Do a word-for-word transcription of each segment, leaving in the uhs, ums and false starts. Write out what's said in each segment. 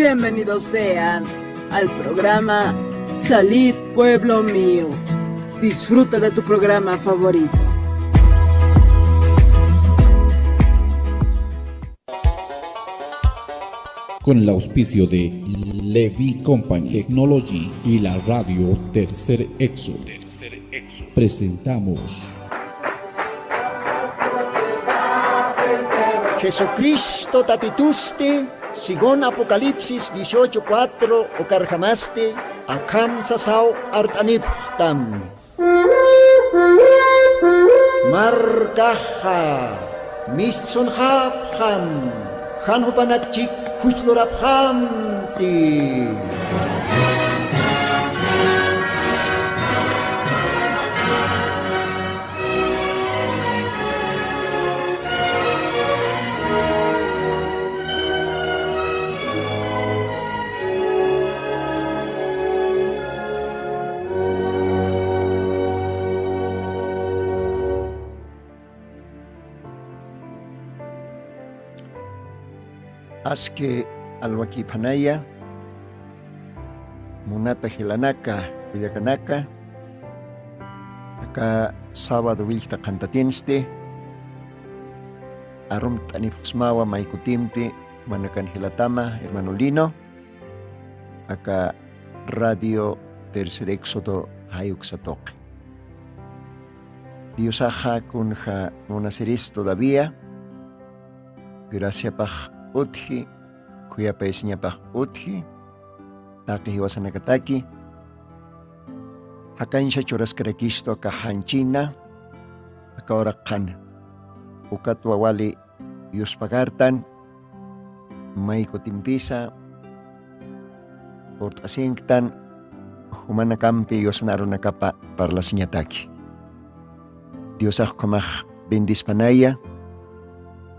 Bienvenidos sean al programa Salid Pueblo Mío. Disfruta de tu programa favorito. Con el auspicio de Levi Company Technology y la radio Tercer Éxodo, presentamos Jesucristo tatitusti, según Apocalipsis dieciocho cuatro, ukarjamasti akham sasaw art'anipxtam. Markaxa mistsunxapxam, jan jupanakchik juchlurapxamti. Aski alwakiphanaya, munata jilanaka, kullakanaka, aka sábado willkta qhantatinsti, arumt'anipxsmawa maykutimpi, manakan jilatama, hermano Lino, aka Radio Tercer Éxodo jayuksa tuqi. Diosaxa kunja munasiris todavía, graciapax utji, khuyapayasiñapax utji, taqi jiwasanakataki, jakañsa churaskarakistu aka janchina, aka uraq qhana. Ukatwa wali yuspagartan, maykutimpisa urt'asinktan, jumanakampi yusan arunakapa parlasiñataki. Diosax ukhamax bendispanaya,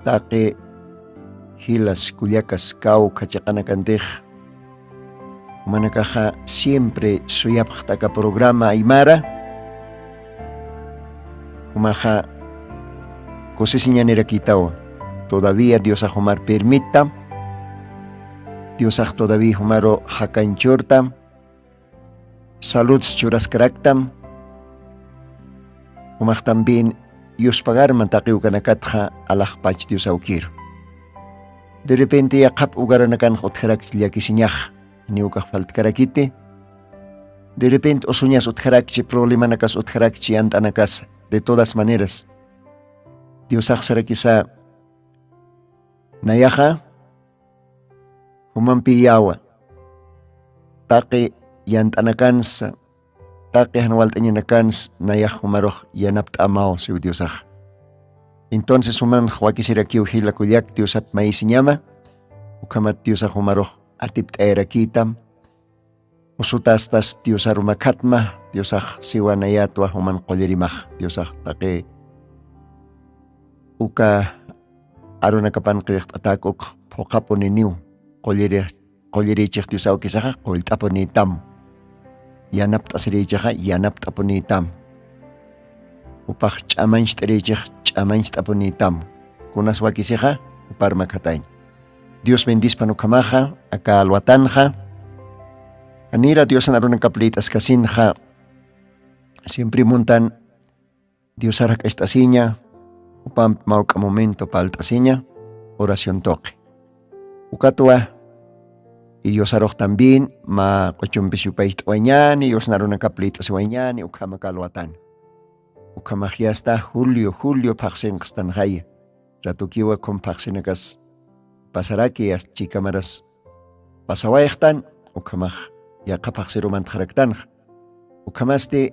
taqi jilas kullakas kawkha chiqanakantix, jumanakaxa siempre suyapxta aka programa aymara. Jumaxa kusisiñanirakitawa. Todavía Diosax jumar permitam. Diosax todavía jumaru jakañchurtam. Salud churaskaraktam. Jumax también yuspagarman taqi ukanakatxa alaxpach Dios awkiru. De repente yaqhap ugaranakanx utjarakchi llakisiñax, ni ukax faltkarakiti. De repente usuñas utjarakchi, problemanakas utjarakchi, yant'anakas, de todas maneras. Diosax sarakisa nayaxa jumampiyawa. Taqi yant'anakansa, taqi jan walt'añanakansa, nayax jumarux yanapt'amaw siw Diosax. Entonces jumanx wakisirakiw jila kullak Diosat mayisiñama, ukhamat Diosax jumarux atipt'ayarakïtam, usutastas Diosaru makhatma, Diosax siwa nayatwa juman qullirimax, Diosax taqi uka arunakapan qillqt'atak uk phuqhapuniniw, qulliri-, qullirichix Dios awkisaxa qullt'apunïtam, yanapt'asirichixa yanapt'apunïtam, jupax ch'amañcht'irichix ch'amañcht'apunïtam, kunas wakisixa jupar makhatañ. Dios bendispan ukhamaxa, aka alwatanxa. Janira Diosan arunakap liyt'askasinxa, siempre muntan Diosar jak'acht'asiña, jupamp mä juk'a momento parlt'asiña, oración tuqi. Ukatwa, y Diosarux también, mä q'uchumpis yupaycht'awañäni, Diosan arunakap liyt'asiwañäni, ukhama aka alwatan. Ukhamax yasta julio, julio phaxsinqstanxaya. Ratukiwa ukham phaxsinakas pasaraki, yasta chikamaras pasawayxtan, ukhamax yaqha phaxsiru mantxaraktanxa. Ukhamasti,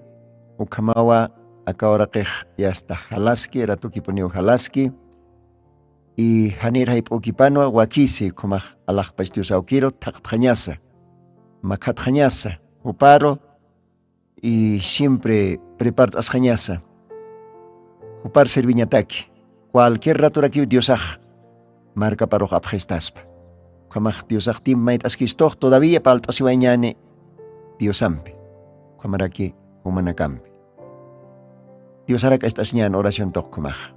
ukhamawa aka uraqix yasta jalaski, ratukipuniw jalaski, y janir jayp'ükipanwa wakisi, ukhamax alaxpach Dios awkiru thaqtxañasa, makhatxañasa, juparu, y siempre prepart'asxañasa, jupar serviñataki, cualquier ratorakiw Diosax markaparux apxistaspa. Ukhamax Diosaxtim mayt'askistux todavía parlt'asiwañäni Diosampi, ukhamaraki jumanakampi. Diosarak ist'asiñän oración tuq ukhamaxa.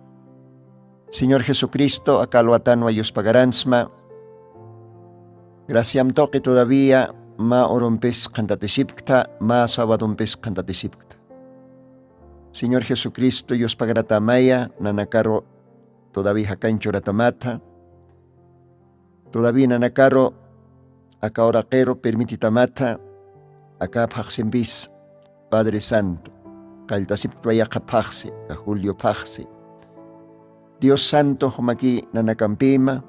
Señor Jesucristo, aka alwatanwa yuspagaransma, Graciam tuqi todavía mä urumpis qhantatisipkta, mä sabadumpis qhantatisipkta. Señor Jesucristo, yuspagratamaya, nanakaru todavía jakanchuratamata, todavía nanakaru aka uraqiru permititamatha, aka phaxsimpis, Padre Santo, qalltasiptwa yaqha phaxsi, aka Julio phaxsi. Dios Santo, jumaki nanakampima,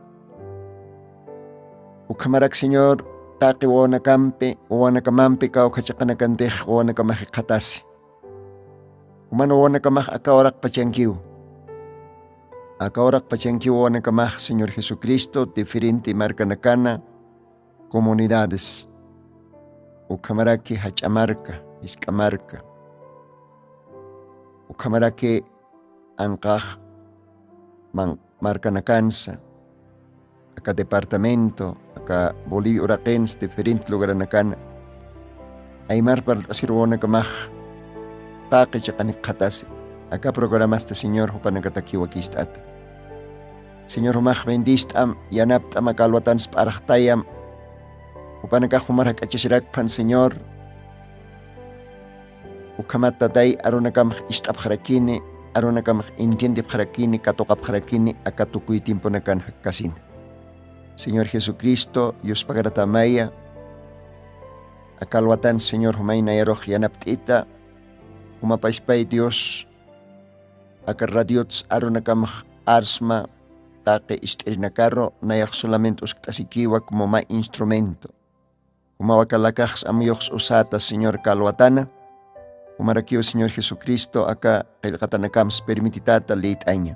ukhamarak Señor, taqi wawanakampi, wawanakamampi kawkha chiqanakantix wawanakamax jikxatasi. Juman wawanakamax aka uraqpachankiw. Aka uraqpachankiw wawanakamax Señor Jesucristo, diferente markanakana, comunidades. Ukhamaraki jach'a marka, jisk'a marka. Ukhamaraki anqax man-, markanakansa, aka departamento, aka Bolivia uraqins diferente lugaranakana, aymar parlt'asir wawanakamax taqi chiqanik qhatasi, aka programasta Señor jupanakatakiw wakist'ata. Señor, jumax bendist'am, yanapt'am, aka alwatans p'arxtayam, jupanakax jumar jak'achasirakpan, Señor. Ukhamat, Tatay, arunakamax ist'apxarakini, arunakamax entiendepxarakini, katuqapxarakini, aka tukuy tiemponakan jakkasina. Señor Jesucristo, yuspagratamaya, aka alwatan, Señor, jumay nayarux yanapt'ita, jumapachpay Dios, aka radiots arunakamax arsma, taqi ist'irinakaru, nayax solamente uskt'asikiwa como mä instrumento. Jumaw aka lakaxs amuyuxs usata, Señor, aka alwatana. Jumarakiw, Señor Jesucristo, aka qillqatanakams permititata liyt'aña.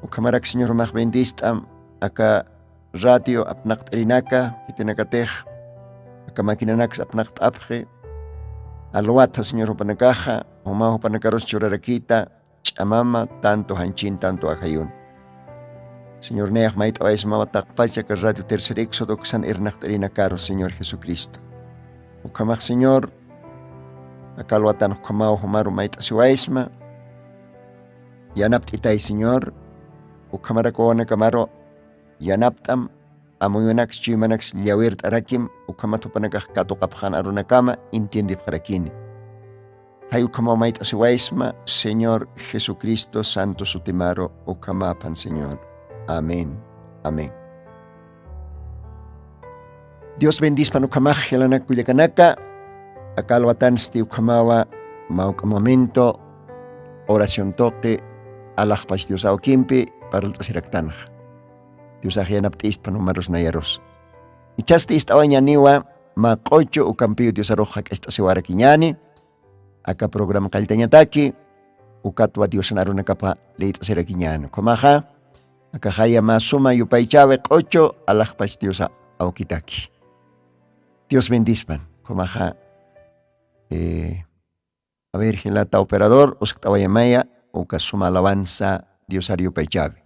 Ukhamarak, Señor, jumax bendist'am, aka radio apnaqt'irinaka, khitinakatix, aka maquinanaks apnaqt'apxi, alwata, Señor, jupanakaxa, jumaw jupanakarus churarakita, ch'amama, tanto janchin, tanto ajayun. Señor, nayax mayt'awaysmawa taqpacha aka Radio Tercer Éxodo uksan irnaqt'irinakaru, Señor Jesucristo. Ukhamax, Señor, aka alwatan ukhamaw jumaru mayt'asiwaysma. Yanapt'itay, Señor, ukhamarak wawanakamaru yanapt'am, amuyunaks chuymanaks llawirt'arakim, ukhamat jupanakax katuqapxan arunakama entiendepxarakini. Jay ukhamaw mayt'asiwaysma, Señor Jesucristo santo sutimaru, ukhamaphan, Señor. Amén. Amén. Dios bendispan ukhamax, jilanak kullakanaka, aka alwatansti ukhamawa, mawk'a momento, oración tuqi, alaxpach Dios awkimpi, parlt'asiraktanxa. Diosax yanapt'ispan jumarus nayarus. Ichhasti ist'awañäniwa mä q'uchu ukampiw Diosarux jak'acht'asiwarakiñäni, aka programa qalltañataki, ukatwa Diosan arunakapa liyt'asirakiñäni. Ukhamaxa, akaxaya mä suma yupaychäwi q'uchu alaxpach Diosa awkitaki. Dios bendispan. Ukhamaxa, eh, a ver, jilata operador, uskt'awayamaya, uka suma alabanza Diosar yupaychäwi.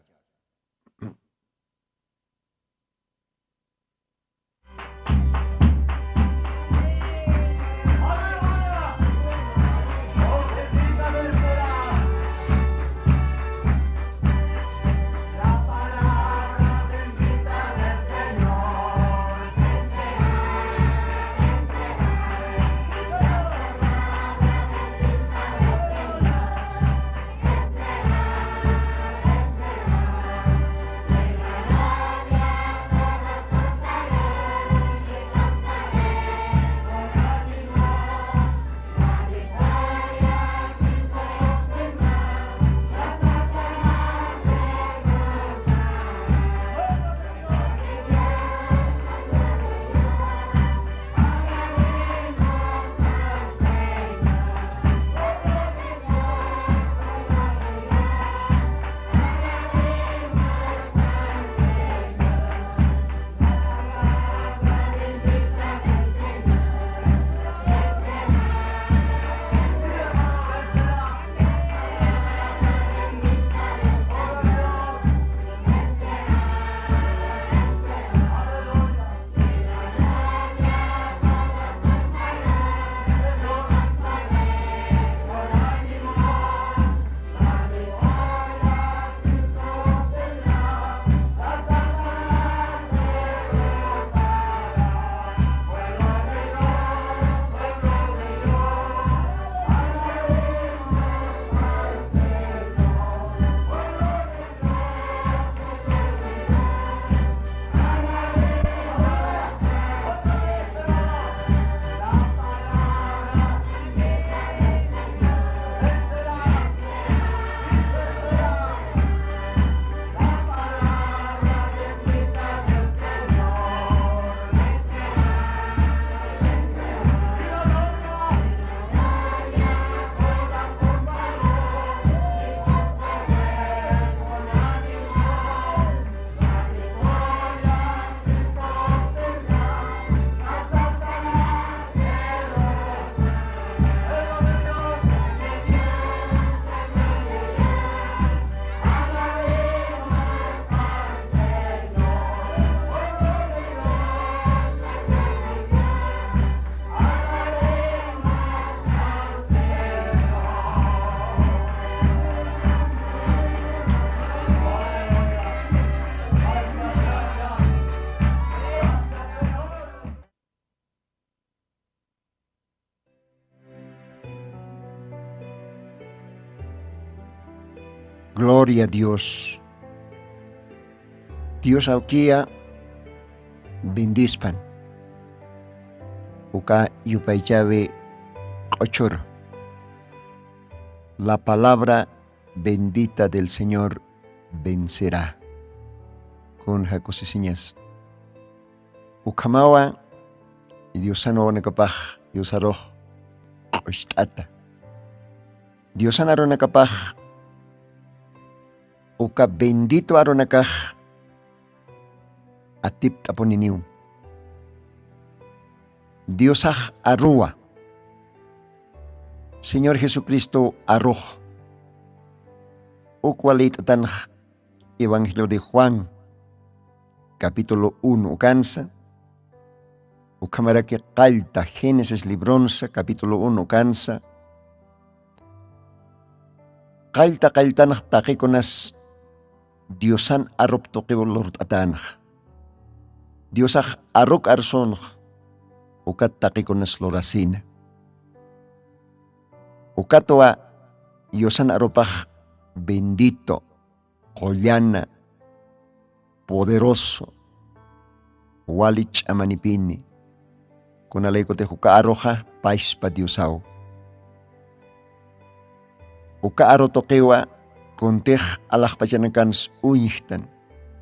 Gloria a Dios. Dios awkiya bendispan. Uka yupaychawi q'uchur. La palabra bendita del Señor vencerá. Kun jakusisiñas. Ukhamawa Diosan wawanakapax Diosarux q'ucht'ata. Diosan arunakapax uka bendito arunakax atipt'apuniniw. Diosax aruwa. Señor Jesucristo arux. Ukwa lït'atanx Evangelio de Juan, capítulo uno ukansa, ukhamaraki qallta Génesis libronsa, capítulo uno ukansa, qallta qalltanx taqikunas Diosan arup tuqiw lurt'atänxa. Diosax aruk arsunx ukat taqikunas lurasina. Ukatwa Diosan arupax bendito, qullana, poderoso, wali ch'amanipini. Kunalaykutix uka aruxa payspa Diosaw. Uka aru tuqiwa kuntix alaxpachanakansa uñjtan,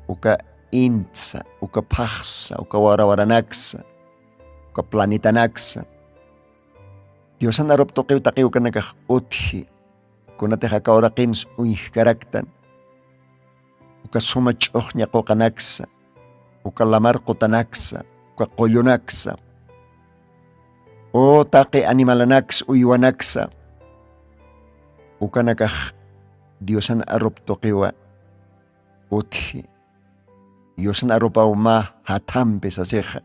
uka intsa, uka phaxsa, uka warawaranaksa, uka planetanaksa. Diosan arup tuqiw taqi ukanakax utji, kunatix aka uraqins uñjkaraktan, uka suma ch'uxña quqanaksa, uka lamar qutanaksa, uka qullunaksa, u taqi animalanaksa, uywanaksa, ukanakax Diosan arup tuqiwa utji. Diosan arupaw mä jathampi sasixa.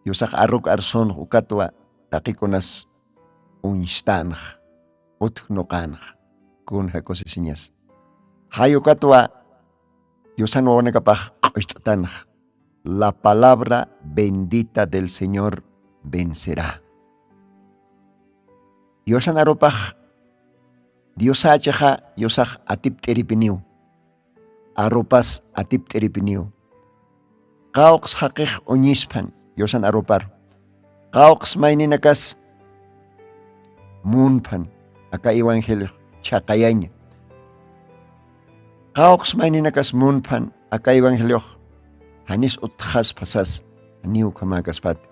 Diosax aruk arsunx ukatwa taqikunas uñstanx, utjnuqanx, kun jakusisiñas. Jay ukatwa Diosan wawanakapax q'ucht'tanx. La palabra bendita del Señor vencerá. Diosan arupax, Diosachixa, Diosax atipt'iripiniw. Arupas atipt'iripiniw. Qawqs jaqix uñispan Diosan arupar. Qawqs mayninakas munpan aka evangeliox chhaqayaña. Qawqs mayninakas munpan aka evangeliox janis utjaspa sas, janiw ukhamäkaspati.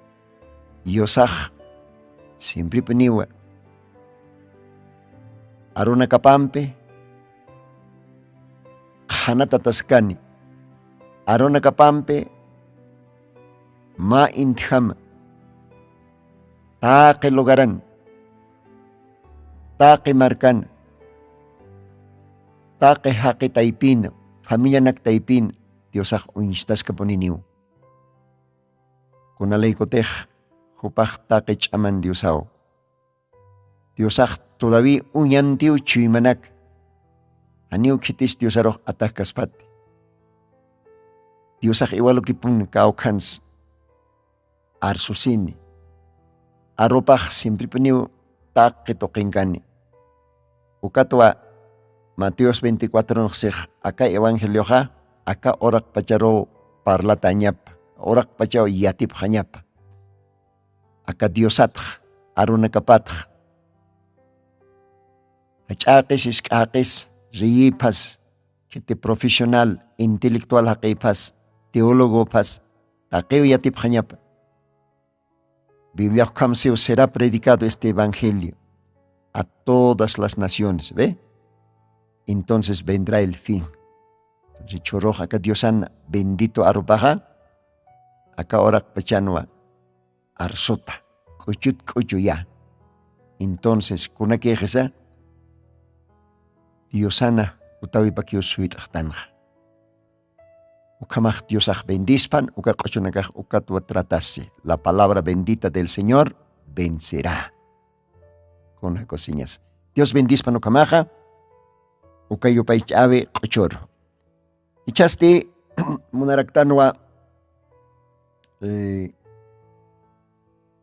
Diosax siemprepuniwa arunakapampi qhanatataskani, arunakapampi mä intjama, taqi lugaran, taqi markan, taqi jaqi taypina, familianak taypina Diosax uñstaskapuniniw. Kunalaykutix jupax taqi ch'aman Diosaw. Diosax todavía uñantiw chuymanak. Janiw khitis Diosarux atajkaspati. Diosax iwalukipun kawkhans arsusini. Arupax siemprepuniw taqi tuqinkani. Ukatwa Mateos veinticuatro nxsix aka evangelioxa aka uraqpacharuw parlatañapa, uraqpachaw yatipxañapa. Aka Diosatx, arunakapatx, jach'aqis, isk'aqis, riyipxas, khiti profesional, intelectual jaqipxas, teólogophas, taqiw yatipxañapa. Biblia ukhamsiw será predicado este evangelio a todas las naciones, ¿ve? Entonces vendrá el fin. Entonces churux aka Diosan bendito arupaxa, aka uraqpachanwa arsuta, k'uchut k'uchuya. Entonces kunakixisa Diosana utawipakiw suyt'xtanxa. Ukhamax Diosax bendispan, uka q'uchunakax ukatwa tratasi. La palabra bendita del Señor vencerá. Kuna cosiñas. Dios bendispan ukhamaxa, uka yupaych'awi q'uchuru. Ichhasti munaraktanwa, eh,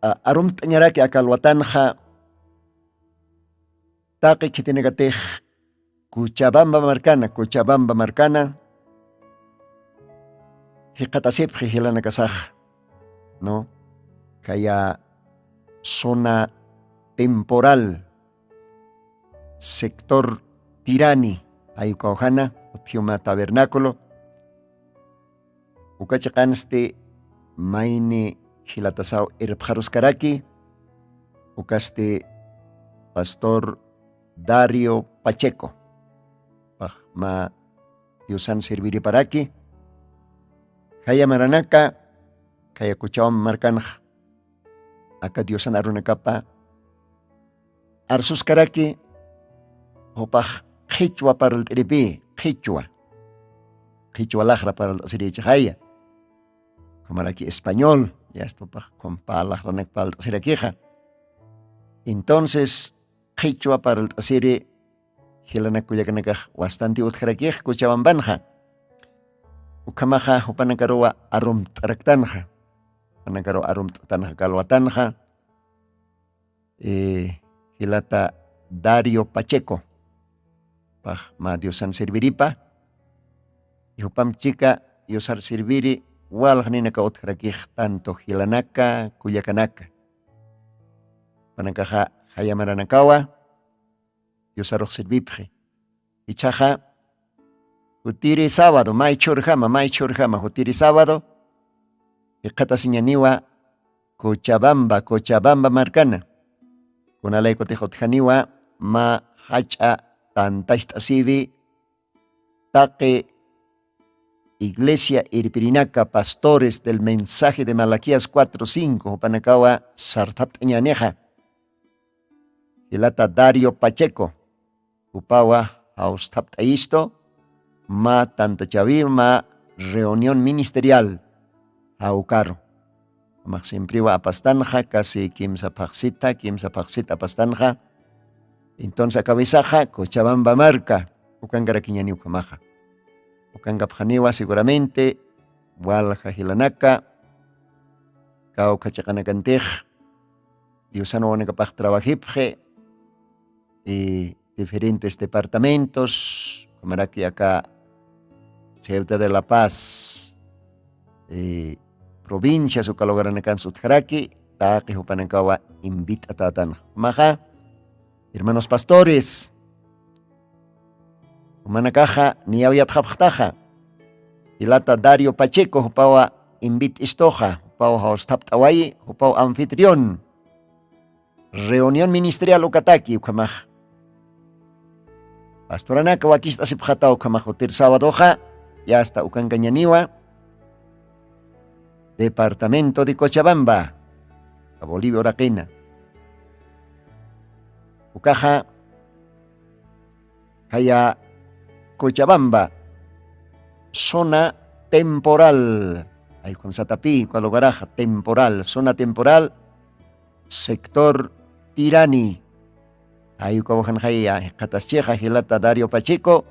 a-, arumt'añaraki aka alwatanxa, taqi khitinakatix Cochabamba markana, Cochabamba markana, jiqatasipxi jilanakasax, ¿no? Kaya zona temporal, sector Tirani, ayukawjana, utjiuma tabernáculo, ukachiqansti mayni jilatasaw irpxaruskaraki, ukasti pastor Dario Pacheco, pax mä diosan serviriparaki, jaya maranaka, jaya kuchawan markanx aka diosan arunakapa arsuskaraki, jupax qhichwa parlt'iripï, qhichwa qhichwa laxra parlt'asirichixaya, ukhamaraki español, yastupax khumpa laxranak parlt'asirakixa. Entonces qhichwa parlt'asiri jilanak kullakanakax wastanti utjarakix kuchawampanxa. Ukhamaxa jupanakaruwa arumt'araktanxa, jupanakaruwa arumt'atanxa kalwatanxa. Jilata Dario Pacheco, pax mä diosan serviripa, jupam chika diosar serviri walxninaka utjarakix tanto jilanaka kullakanaka, panakaxa jayamaranakawa diosarux servipxi. Ichhaxa jutiri sábado maychhurjama maychhurjama jutiri sábado, jiqatasiñaniwa cochabamba cochabamba markana, kunalaykutix utjaniwa mä jach'a tantacht'asiwi taqi iglesia irpirinaka pastores del mensaje de malaquías cuatro cinco jupanakawa sarthapt'añänixa. Jilata Dario Pacheco, jupawa jawsthapt'ayistu mä tantachawiw mä reunión ministerial jawkaru. Jamax simpriwa apastanxa casi kimsa phaxsita kimsa phaxsita apastanxa. Entonces akawisaxa cochabamba marka ukankarakiñaniw jamaxa. Ukankapxaniwa seguramente walja jilanaka kawkha chiqanakantix diosan wawanakapax trabajipxi, diferentes departamentos, ukhamaraki aka ciudad de la paz, provincias uka lugaranakansa utjaraki taqi jupanakawa invit'atätanxa. Jumaxa hermanos pastores, jumanakaxa niyaw yatxapxtaxa, jilata Dario Pacheco jupawa invit'istuxa, jupaw jawsthapt'awayi, jupaw anfitrión. Reunión ministerial ukataki ukhamax pastoranaka wakist'asipxataw ukhamax jutir sabadoxa, yasta ukankañaniwa departamento de cochabamba, bolivia uraqina. Ukaxa jaya cochabamba zona temporal, aykhun satapi uka lugaraxa temporal zona temporal, sector tirani. Jayukawaxanxaya jikxataschixa jilata dario pacheco,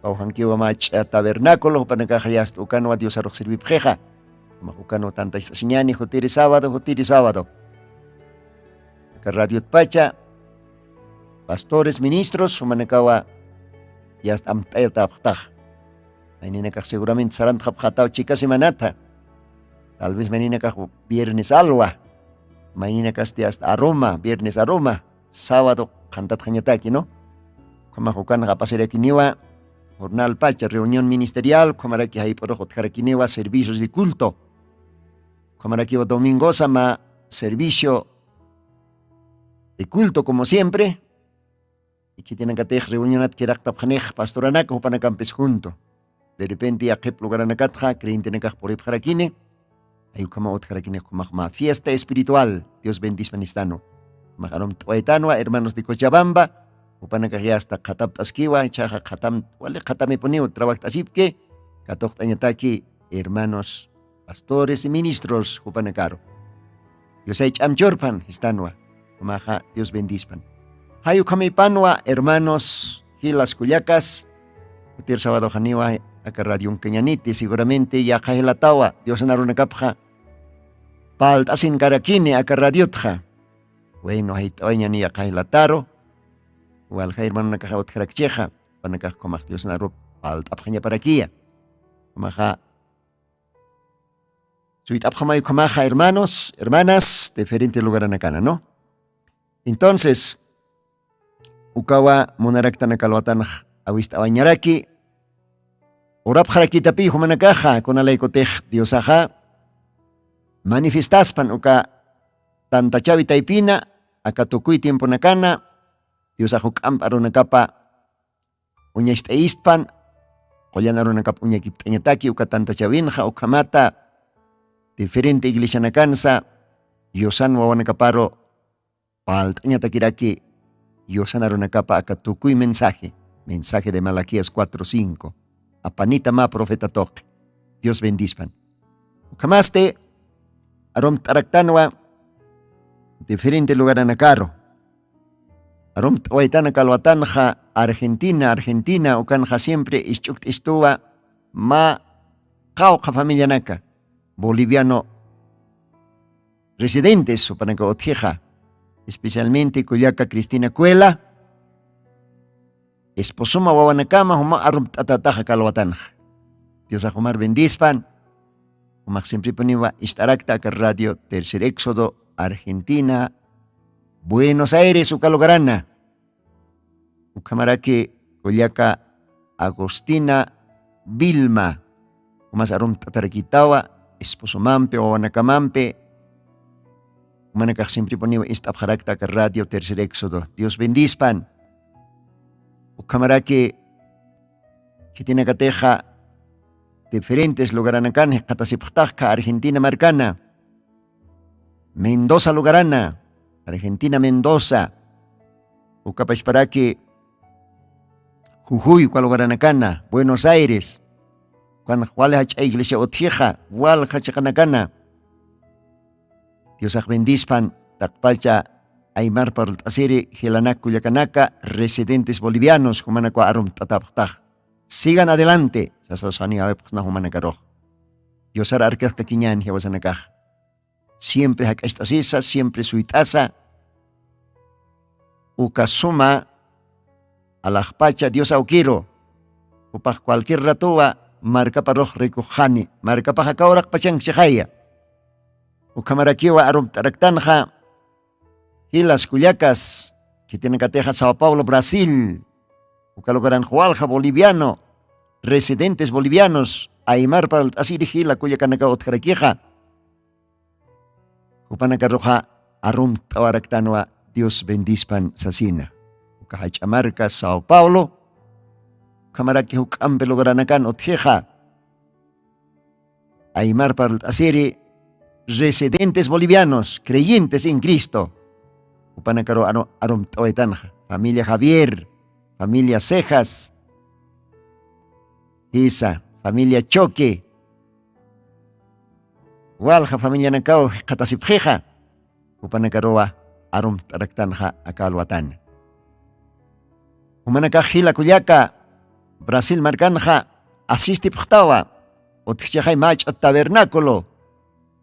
kawxankiwa mach'a tabernáculo jupanakaxa yasta ukanwa diosarux sirvipxixa. Ukanwa tantachasiñani jutiri sabado jutiri sabado. Aka radiotpacha pastores ministros jumanakawa yasta amt'ayatapxtaxa. Mayninakax seguramente sarantxapxataw chika semanata. Tal vez mayninakax viernes alwa, mayninakasti asta aruma viernes aruma, sabado qhantatxañataki no. Ukhamax ukanax apasirakiniwa jornalpacha reunión ministerial ukhamaraki jayp'urux utjarakiniwa servicios de culto. Ukhamarakiwa domingosa mä servicio de culto como siempre. Ikhitinakatix reunionat kiraqtapxanix pastoranaka jupanakampis junto. Derrepente yaqhip lugaranakatxa creyentenakax puripxarakini. Ay ukhama utjarakini ukhamax mä fiesta espiritual dios bendispa nistanu. Ukhamax arumt'awaytanwa hermanos de cochabamba, jupanakax yasta qhatapt'askiwa ichaxa qhatam wali qhatamipuniw trabajt'asipki. Katuqt'añataki hermanos pastores y ministros jupanakaru. Diosay ch'amchurpan jistanwa. Umaxa dios bendispan. Jay ukhamipanwa hermanos jilas kullakas. Jutir sabadoxaniwa aka radionkañaniti seguramente yaqha jilatawa diosna runakapxa palt'asinkarakini aka radiotxa. Waynu jayt'awañani yaqha jilataru. Walja hermanonakaxa utjarakchixa, jupanakax ukhamax diosnaru palt'apxañaparakiya. Ukhamaxa suyt'apxamay ukhamaxa hermanos hermanas diferente lugaranakana no. Entonces ukawa munaraktanaka alwatanax awist'awañaraki. Urapxarakitapi jumanakaxa kunalaykutix diosaxa manifestaspan uka tantachawi taypina aka tukuy tiemponakana diosax uk'amp arunakapa uñacht'ayistpan. Qullan arunakap uñakipt'añataki uka tantachawinxa ukhamata diferente iglesianakansa diosan wawanakaparu palt'añatakiraki. Diosan arunakapa aka tukuy mensaje mensaje de malaquías cuatro cinco. Apanita mä profeta tuqi. Dios bendispan. Ukhamasti arumt'araktanwa diferente lugaranakaru. Arumt'awaytanaka alwatanxa argentina argentina ukanxa siempre isch'ukt'istuwa mä qawqha familianaka boliviano residentes jupanaka utjixa. Especialmente kullaka cristina cuela esposoma wawanakama juma arumt'atataxa kalwatanxa. Diosax jumar bendispan. Jumax simpripuniwa ist'arakta aka radio tercer éxodo argentina buenos aires uka lugarana. Ukhamaraki kullaka agustina vilma jumas arumt'atarakitawa esposomampi wawanakamampi. Jumanakax simpripuniwa ist'apxarakta aka radio tercer éxodo dios bendispan. Ukhamaraki khitinakatixa diferentes lugaranakan jikxatasipxtaxka argentina markana mendoza lugarana argentina mendoza. Ukapashparaki jujuy uka lugaranakana buenos aires ukan wali jach'a iglesia utjixa walja chiqanakana. Diosax bendispan taqpacha aymar parlt'asiri jilanak kullakanaka residentes bolivianos jumanakwa arumt'atapxtax. Sigan adelante sasasani awipxsna jumanakarux. Diosar arkaxkakiñan jiwasanakax siempre jak'acht'asisa siempre suyt'asa. Uka suma alaxpacha dios awkiru jupax cualquier ratuwa markaparux rikuxxani markapax akawraqpachank chixaya. Ukhamarakiwa arumt'araktanxa jilas kullakas khitinakatixa sao paulo brasil uka lugaranx walja boliviano residentes bolivianos aymar parlt'asiri jila kullakanakaw utjarakixa. Jupanakaruxa arumt'awaraktanwa dios bendispan sasina. Uka jach'a marka sao paulo ukhamaraki juk'ampi lugaranakan utjixa aymar parlt'asiri residentes bolivianos creyentes en cristo. Jupanakaru arumt'awaytanxa familia javier familia cejas jisa familia choque walja familianakaw jikxatasipxixa. Jupanakaruwa arumt'araktanxa aka alwatana. Jumanakax jila kullaka brasil markanxa asistipxtawa utjchixay mach'a tabernaculo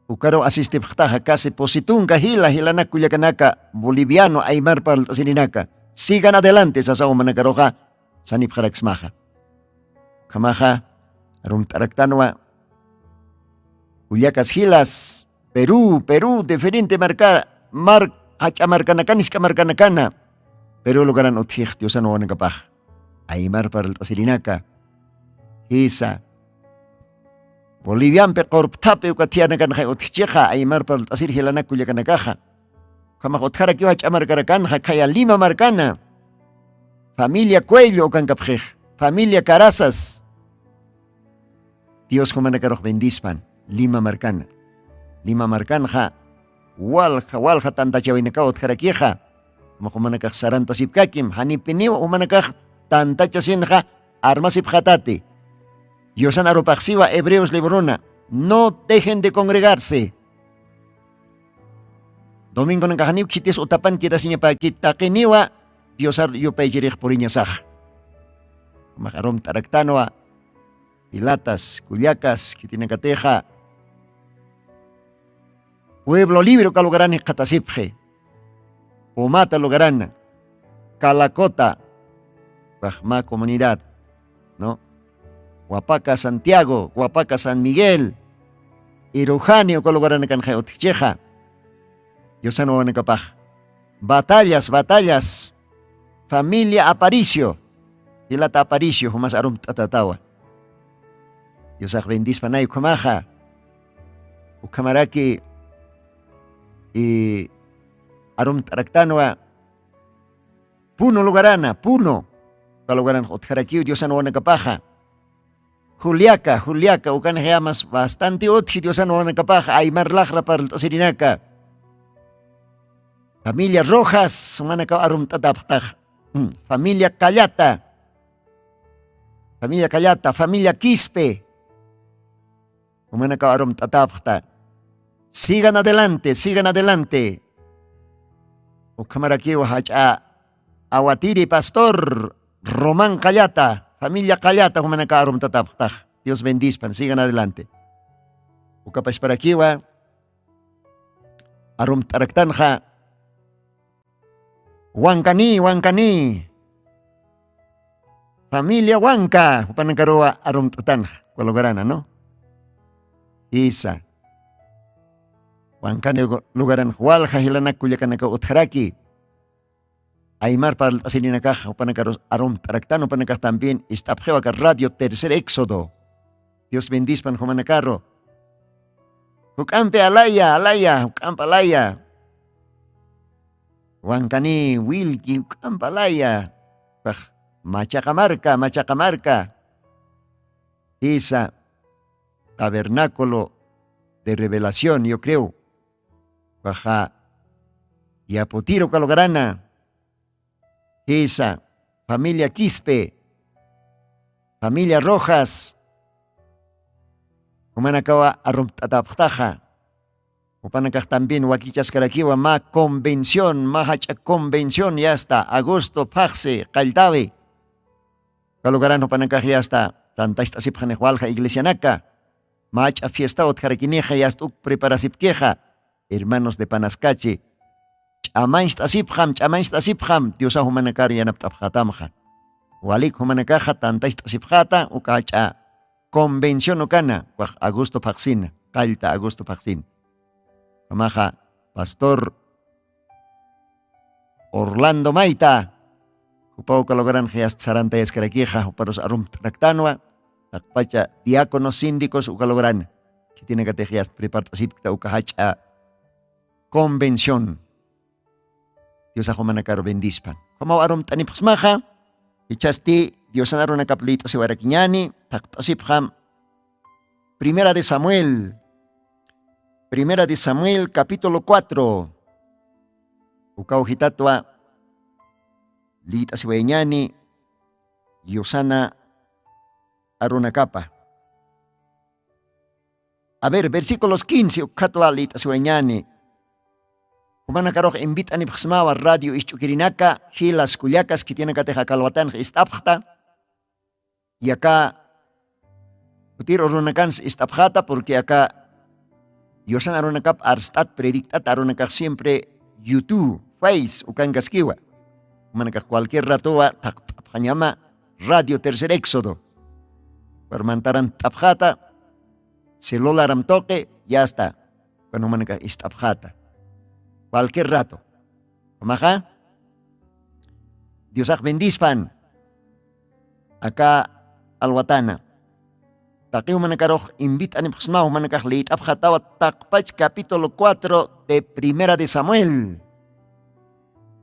ukaruw asistipxtaxa casi pusi tunka jila jilanak kullakanaka boliviano aymar parlt'asirinaka sigan adelante sasaw jumanakaruxa sanipxaraksmaxa. Ukhamaxa arumt'araktanwa kullakas jilas perú perú diferente marka mar jach'a markanakana isk'a markanakana perú lugaran utjix diosan wawanakapax aymar parlt'asirinaka jisa boliviampi qurpthapi uka thiyanakanxay utjchixa aymar parlt'asir jilanak kullakanakaxa. Ukhamax utjarakiw jach'a markarakanxa khaya lima markana familia cuello ukankapxix familia carasas. Dios jumanakarux bendispan lima markana lima markanxa walja walja tantachawinakaw utjarakixa. Jumax jumanakax sarantasipkakim janipiniw jumanakax tantachasinxa armasipxatati. Diosan arupaxsiwa hebreos librona no dejen de congregarse. Domingonakaxniw khitis utapan quedasiñapäkit taqiniwa diosar yupaychirix puriñasax. Jumax arumt'araktanwa jilatas kullakas khitinakatixa pueblo libre uka lugaran jikxatasipxi pumata lugarana Calacota, wajma comunidad, ¿no? Huapaca Santiago, Huapaca San Miguel, Irujani uka lugaranakanxa utjichixa. Diosan wawanakapax. Batallas, batallas. Familia Aparicio, jilata Aparicio jumas arumt'atatawa. Diosax bendispanay ukhamaxa. Ukhamaraki y arumt'araktanwa. Puno lugarana, Puno. Uka lugaran utjarakiw Diosan wawanakapaxa. Juliaca, Juliaca ukanix yamas bastante utji Diosan wawanakapaxa aymar laqra parlt'asirinaka. Familia Rojas jumanakaw arumt'atapxtax. Familia Callata, familia Callata, familia Quispe, jumanakaw arumt'atapxta. Sigan adelante, sigan adelante. Ukhamarakiw jach'a awatiri pastor Román Callata, familia Callata jumanakaw arumt'atapxtax. Dios bendispan, sigan adelante. Ukapashparakiwa arumt'araktanxa. Wankani, wankani. Familia wanka jupanakaruwa arumt'atanxa, uka lugarana, ¿no? Isa. Wankani lugaran walja jilanak kullakanaka utjaraki. Aymar parlt'asirinakax jupanakarus arumt'araktan jupanakax también ist'apxiwaka radio tercer éxodo. Dios bendispan jumanakaru. Juk'ampi alaya alaya juk'ampi alaya. Wankani wilki juk'ampi alaya. Pax, machaqa marka machaqa marka. Isa, tabernáculo de revelación yo creo. Paxa, yaputiro kalogarana. Jisa, familia Quispe, familia Rojas, jumanakawa arumt'atapxtaxa. Jupanakax también wakichaskarakiwa mä convención mä jach'a convención yasta agosto phaxsi qalltawi. Kalugaran jupanakax yasta tantacht'asipxanix walja iglesianaka. Mä ch'a fiestaw utjarakinixa yasta uk preparasipkixa. Hermanos de panaskachi, ch'amancht'asipxam ch'amancht'asipxam diosax jumanakar yanapt'apxatamxa. Walik jumanakaxa tantacht'asipxata uka jach'a convención ukana waj agosto phaxsina, qallta agosto phaxsina. Jamaxa pastor Orlando mayta, jupaw kalogaranxa yasta sarantayaskarakixa juparus arumt'raktanwa. Taqpacha diáconos síndicos uka lograna, khitinakatix yasta prepart'asipkta uka jach'a convención. Diosax jumanakar bendispan. Jamaw arumt'anipxsmaxa. Ichasti diosan arunakap lït'asiwarakiñani thaqt'asipxam. Primera de Samuel, Primera de Samuel capítulo cuatro. Ukaw jitatwa lït'asiwayañani yusana arunakapa. A ver, versículos quince ukkhatwa lït'asiwayañani. Jumanakarux invit'anipxsmawa radio isch'ukirinaka jilas kullakas khitinakatix aka alwatanx ist'apxta. Yaka jutir urunakans ist'apxata porque aka yusan arunakap arst'at predikt'at arunakax siempre yutu, fais ukankaskiwa. Jumanakax cualquier ratowa thaqt'apxañama radio tercer éxodo. Parmantaran t'apxata, celularam toqi yasta. Ukan jumanakax ist'apxata cualquier rato. Jamaxa diosax bendispan. Aka alwatana taqiw manakarux invit'anipxsmaw manakax lït'apxatawa. Taqpach capítulo cuatro de primera de Samuel.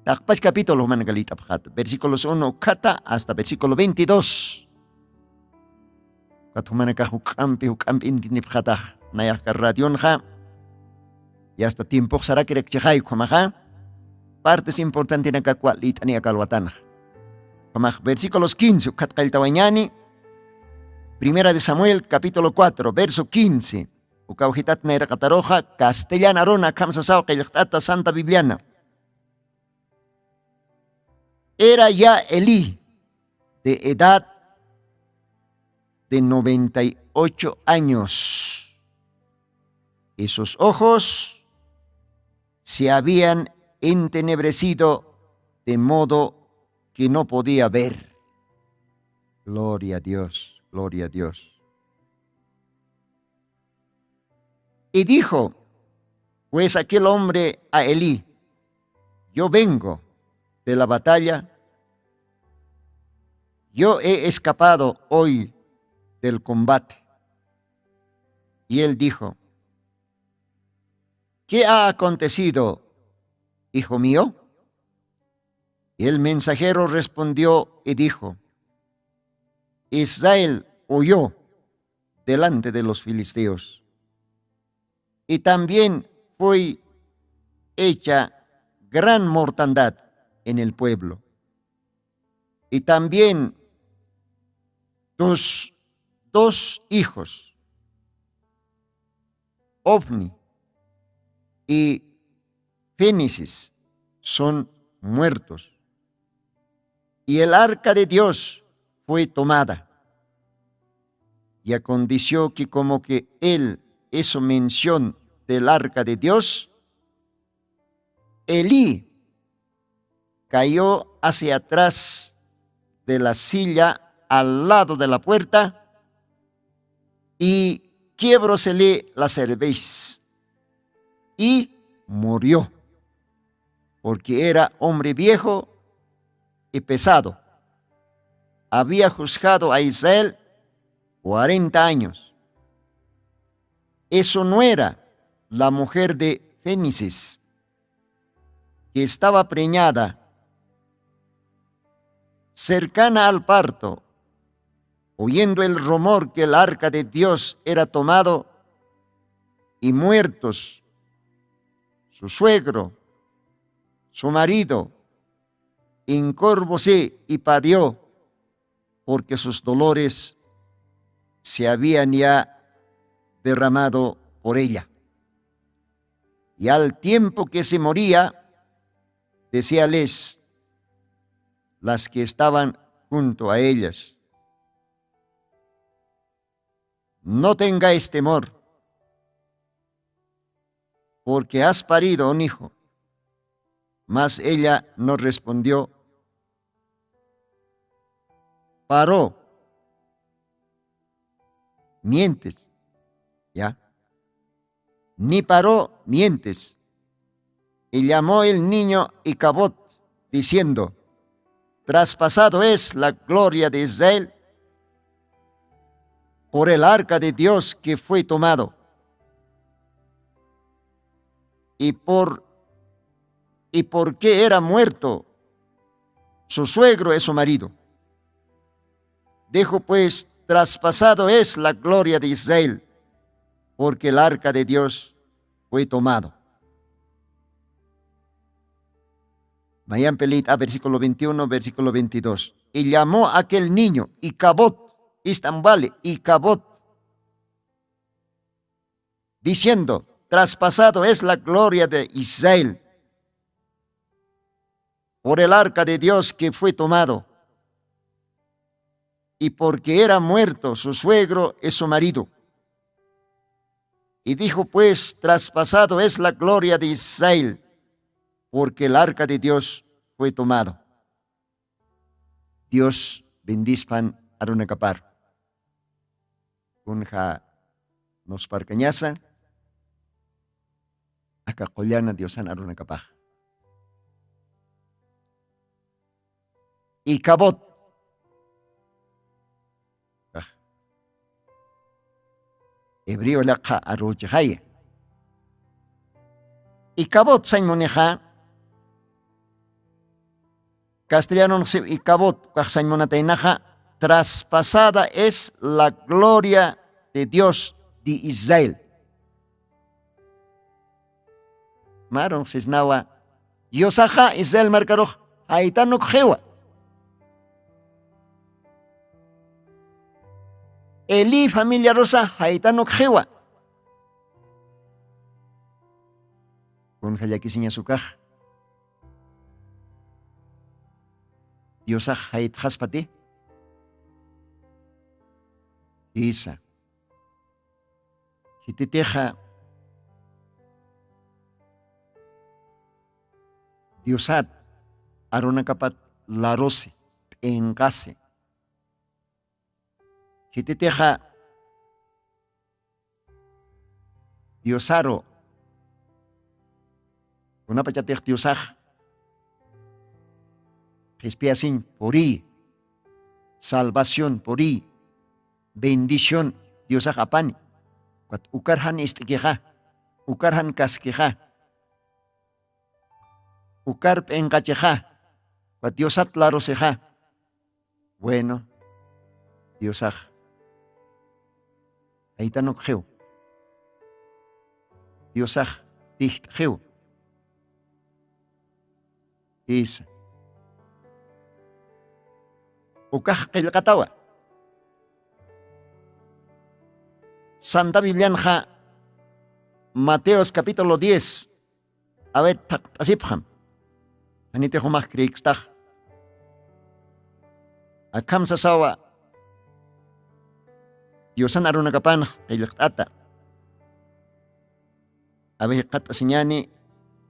Taqpach capítulo manaka lït'apxata versículos uno ukhata hasta versículo veintidós. Ukat jumanakax juk'ampi juk'ampi intinipxatax nayaxka radionxa. Yasta tiempox sarakirakchixay ukhamaxa. Partes importantenakakwa lït'ani aka alwatanxa. Ukhamax versículos quince ukhat qalltawañani. Primera de Samuel capítulo cuatro verso quince. Ukaw jitat nayraqataruxa castellan aruna akham sasaw qillqt'ata santa bibliana. Era ya Elí de edad de noventa y ocho años, y sus ojos se habían entenebrecido de modo que no podía ver. Gloria a Dios, gloria a Dios. Y dijo pues aquel hombre a Elí: "Yo vengo de la batalla, yo he escapado hoy del combate". Y él dijo: "¿Qué ha acontecido, hijo mío?". Y el mensajero respondió y dijo: "Israel huyó delante de los filisteos, y también fue hecha gran mortandad en el pueblo, y también tus dos hijos, Ofni y Fénices, son muertos, y el arca de Dios fue tomada". Y aconteció que como que él hizo mención del arca de Dios, Elí cayó hacia atrás de la silla al lado de la puerta y quiebrosele la cerviz y murió, porque era hombre viejo y pesado. Había juzgado a Israel cuarenta años. Eso no era la mujer de Fénices, que estaba preñada, cercana al parto, oyendo el rumor que el arca de Dios era tomado y muertos su suegro, su marido, encorvóse y parió, porque sus dolores se habían ya derramado por ella. Y al tiempo que se moría, decíales las que estaban junto a ellas: "No tengáis temor, porque has parido un hijo". Mas ella no respondió. Paró mientes, ¿ya? Ni paró mientes. Y llamó el niño Icabod, diciendo: "Traspasado es la gloria de Israel por el arca de Dios que fue tomado". Y por, y porque era muerto su suegro y su marido. Dijo pues: "Traspasado es la gloria de Israel, porque el arca de Dios fue tomado". Mayan pelita, versículo veintiuno, versículo veintidós. Y llamó aquel niño Icabod, Istambale, Icabod, diciendo: "Traspasado es la gloria de Israel por el arca de Dios que fue tomado, y porque era muerto su suegro y su marido". Y dijo pues: "Traspasado es la gloria de Israel, porque el arca de Dios fue tomado". Dios bendispan arunakapar. Kunja nusparkañasa aka qullana Diosan arunakapax. Icabod. Hebreo laqha aruchixaya. Icabod sañ munixa, castellanonxsiw Icabod kax sañ munataynaxa: "Traspasada es la gloria de Dios de Israel". Marunxsisnawa, Diosaxa Israel markarux jaytanukxiwa. Eli familiarusa jaytanukxiwa. Kunja llakisiñasukax Diosax jaytxaspati. Jisa. Jititixa Diosat arunakapat larusi, p'inqasi. Khititixa diosaru kunapachatix diosax qhispiyasiñ puriy, salvación puriy, bendición diosax apani. Ukat ukar jan ist'ikixa, ukar jan kaskixa, ukar p'inqachixa, ukat diosat larusixa. Bueno, diosax aytanukxiw, diosax tijt'xiw. Isa, ukax qillqatawa. Santa biblianxa, mateos capítulo diez, awit thaqt'asipxam. Janitix umax creekstax. Akham sasawa, diosan arunakapanx qillqt'ata. Awi qat'asiñani,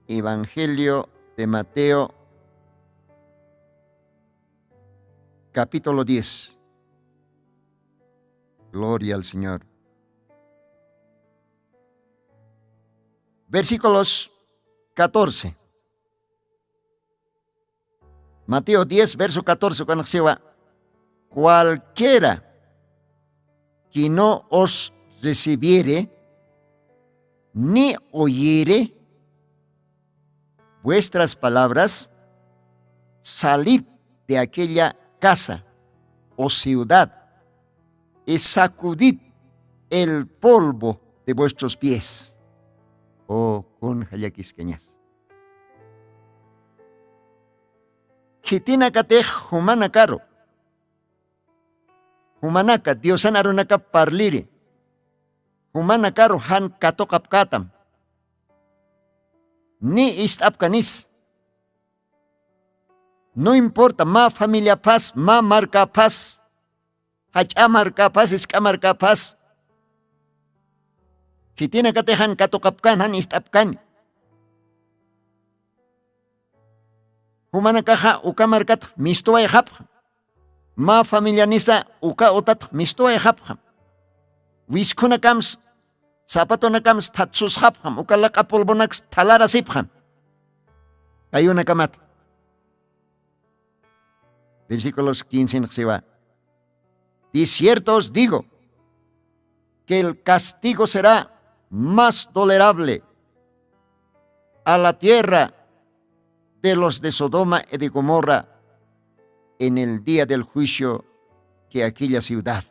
evangelio de mateo, capítulo diez. Gloria al señor. Versículos catorce. Mateo diez verso catorce, ukanxsiwa. Cualquiera que no os recibiere ni oyere vuestras palabras, salid de aquella casa o ciudad y sacudid el polvo de vuestros pies. O kunja llakiskañas. Khitinakatix jumanakaru, jumanaka diosan arunakap parliri, jumanakaru jan katuqapkätam, ni ist'apkanis. No importa mä familiaphas, mä markaphas, jach'a markaphas, isk'a markaphas, khitinakatix jan katuqapkän, jan ist'apkani. Jumanakaxa uka markatx mistuwayxapxam. Mä familianisa uka utatx mistuwayxapxam. Wiskhunakams, zapatonakams thatsusxapxam, uka laq'a polvonaks thalarasipxam. Kayunakamata. Versículos quince nxsiwa. De cierto os digo que el castigo será más tolerable a la tierra de los de Sodoma y de Gomorra en el día del juicio que aquella ciudad.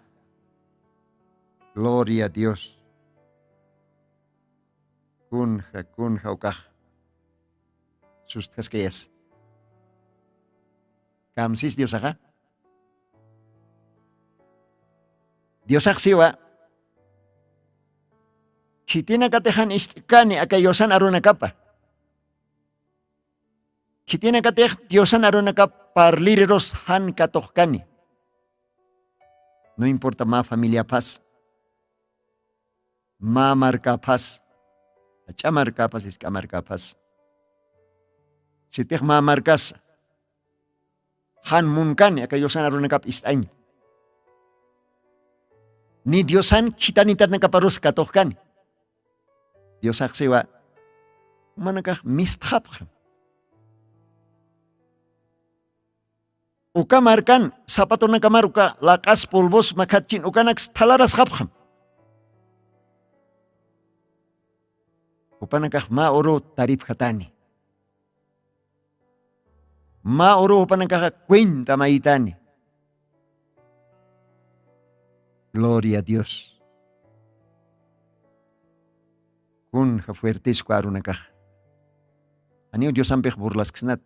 Gloria a Dios. Kunja, kunja ukax. Sustkaskayas. Kamsis diosaxa. Diosax siwa, khitinakatix jan ist'kani aka diosan arunakapa. Khitinakatix diosan arunakap parlirirus jan katuxkani. No importa mä familiaphas, mä markaphas, jach'a markaphas, isk'a markaphas. Sitix mä markasa jan munkani aka diosan arunakap ist'aña, ni diosan khitanitanakaparus katuxkani. Diosax siwa, jumanakax mistxapxam. Uka markan zapatonakamar uka laq'as polvos makhatchin ukanaks thalarasxapxam. Jupanakax mä uru taripxatani. Mä uru jupanakaxa cuenta maytani. Gloria a Dios. Kunja fuertesku arunakaxa. Janiw diosampix burlasksnat.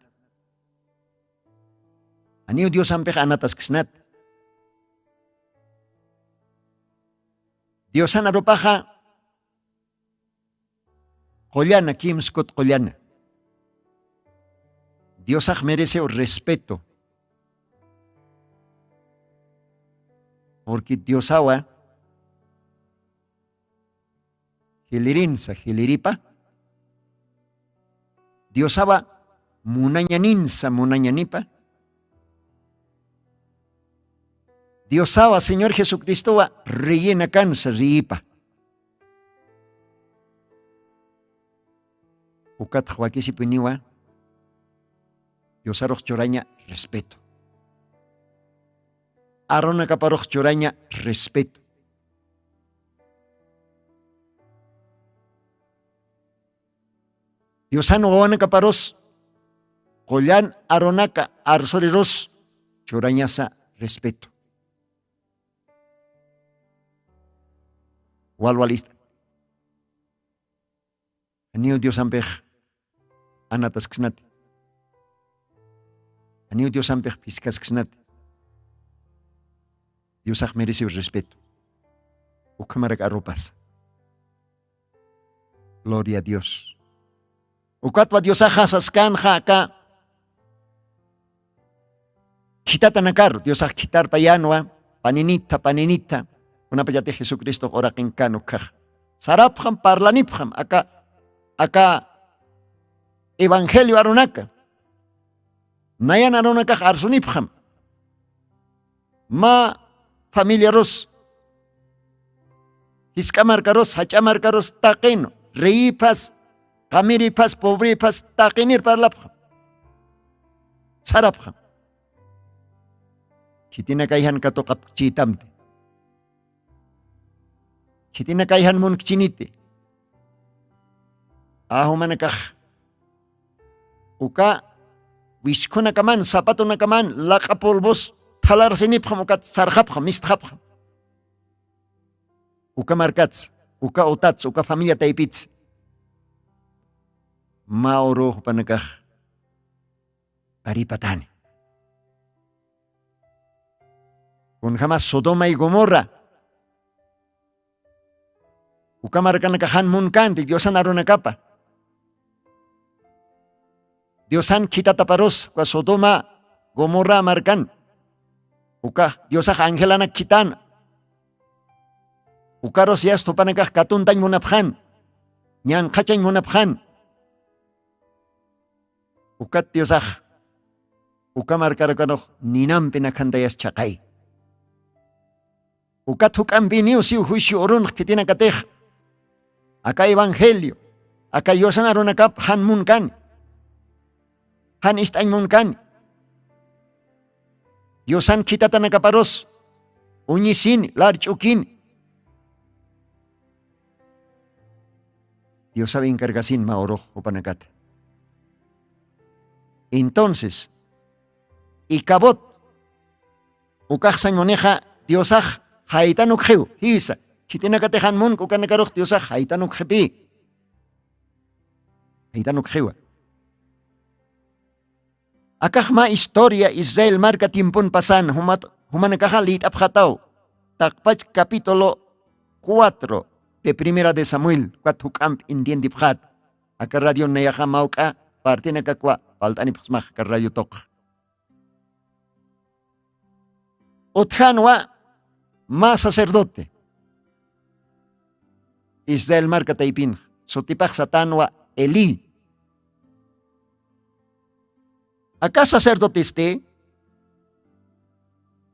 Janiw diosampix anatasksnat. Diosan arupaxa qullana, kimskut qullana. Diosax merecew respeto. Porque diosawa jilirinsa jiliripa, diosawa munañaninsa munañanipa, Diosawa señor jesucristowa reyena kansa riyipa. Ukatx wakisipuniwa diosarux churaña respeto. Aronakaparux churaña respeto. Diosan wawanakaparus qullan arunaka arsurirus churañasa respeto. Walwalista. Janiw diosampix anatasksnati. Janiw diosampix phiskasksnati. Diosax mereciw respeto. Ukhamarak arupasa. Gloria a dios. Ukatwa diosaxa saskanxa aka khitatanakaru diosax khitharpayanwa. Paninitha paninitha. Kunapachatix jesucristox uraqinkan ukhaxa sarapxam parlanipxam aka aka evangelio arunaka. Nayan arunakax arsunipxam mä familiarus jisk'a markarus jach'a markarus taqin reyïphas qamiriphas pobrïphas taqinir parlapxam. Sarapxam. Khitinakay jan katuqapkchïtamti. Khitinakay jan munkchiniti. Ajumanakax uka wiskhunakaman zapatonakaman laq'a polvos thalarsinipxam ukat sarxapxam mistxapxam. Uka markatsa uka utatsa uka familia taypitsa mä urux jupanakax taripatani. Kunjama sodoma y gomorra uka markanakaxan munkanti diosan arunakapa. Diosan khitataparus uka sodoma gomorra markan uka diosax angelanak khitana. Ukarus yasta jupanakax katuntañ munapxan ñanqhachañ munapxan. Ukat diosax uka markarukanux ninampi nakhantayas chhaqay. Ukat juk'ampiniw siw juicio urunx khitinakatix aka evangelio aka yusan arunakap jan munkani jan ist'añ munkani. Yusan khitatanakaparus uñisini larch'ukini. Diosaw encargasin mä urux jupanakata. Entonces ikabot ukaxsañ munixa diosax jaytan ukxiw jisa khitinakatixan munk ukanakarux diosax jaytan ukxipï. Jaytan ukxiwa. Akax mä historia israel marka tiempon pasan jumanakaxa lït'apxataw taqpach capítulo cuatro de primera de samuel ukat juk'amp entiendipxat. Aka radion nayaxa mawk'a partinakakwa palt'anipxsmax aka radio tuqx. Utjanwa mä sacerdote israel marka taypinx sutipax satanwa elí. Aka sacerdotesti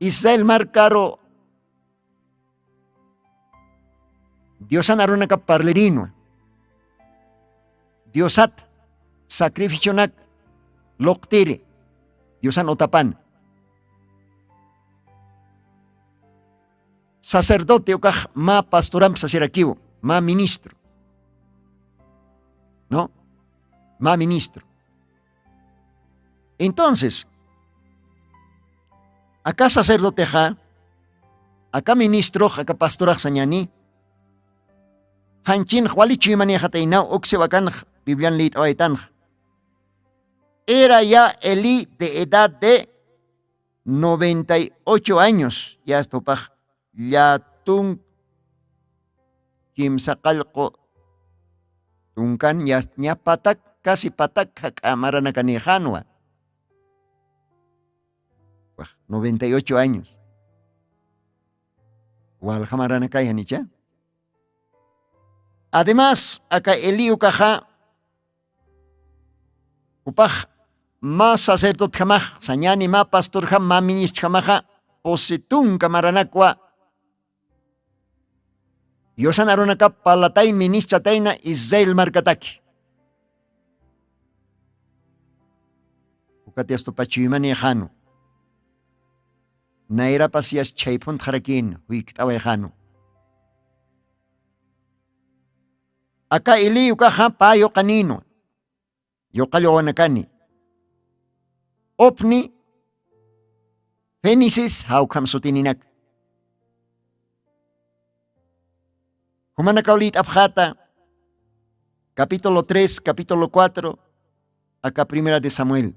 israel markaru diosan arunakap parlirinwa diosat sacrificionak luqtiri diosan utapan. Sacerdote ukax mä pastoramp sasirakiw mä ministro. No mä ministro. Entonces aka sacerdotexa aka ministrox aka pastorax sañani janchinx wali chuymanixataynaw uksiw akanx biblian lït'awaytanx. Era ya elí de edad de noventa y ocho años yastupax llätunk kimsaqallqu tunkan yastña patak kasi patak jak'a maranakanixanwa. Noventa y ocho años walja maranakayxan icha. Además aka elí ukaxa jupax mä sacerdotjamax sañani mä pastorjam mä ministrjamaxa pusi tunka maranakwa yusan arunakap parlatayn ministratayna israel markataki. Ukat yastupa chuymanïxanu. Nayrapas yas chhayphuntxarakïn juykt'awayxanu. Aka eli ukaxa pä yuqanïnwa. Yuqall wawanakani. Opni fenisis jawkham sutininaka. Jumanakaw lït'apxata capítulo tres capítulo cuatro aka primera de samuel.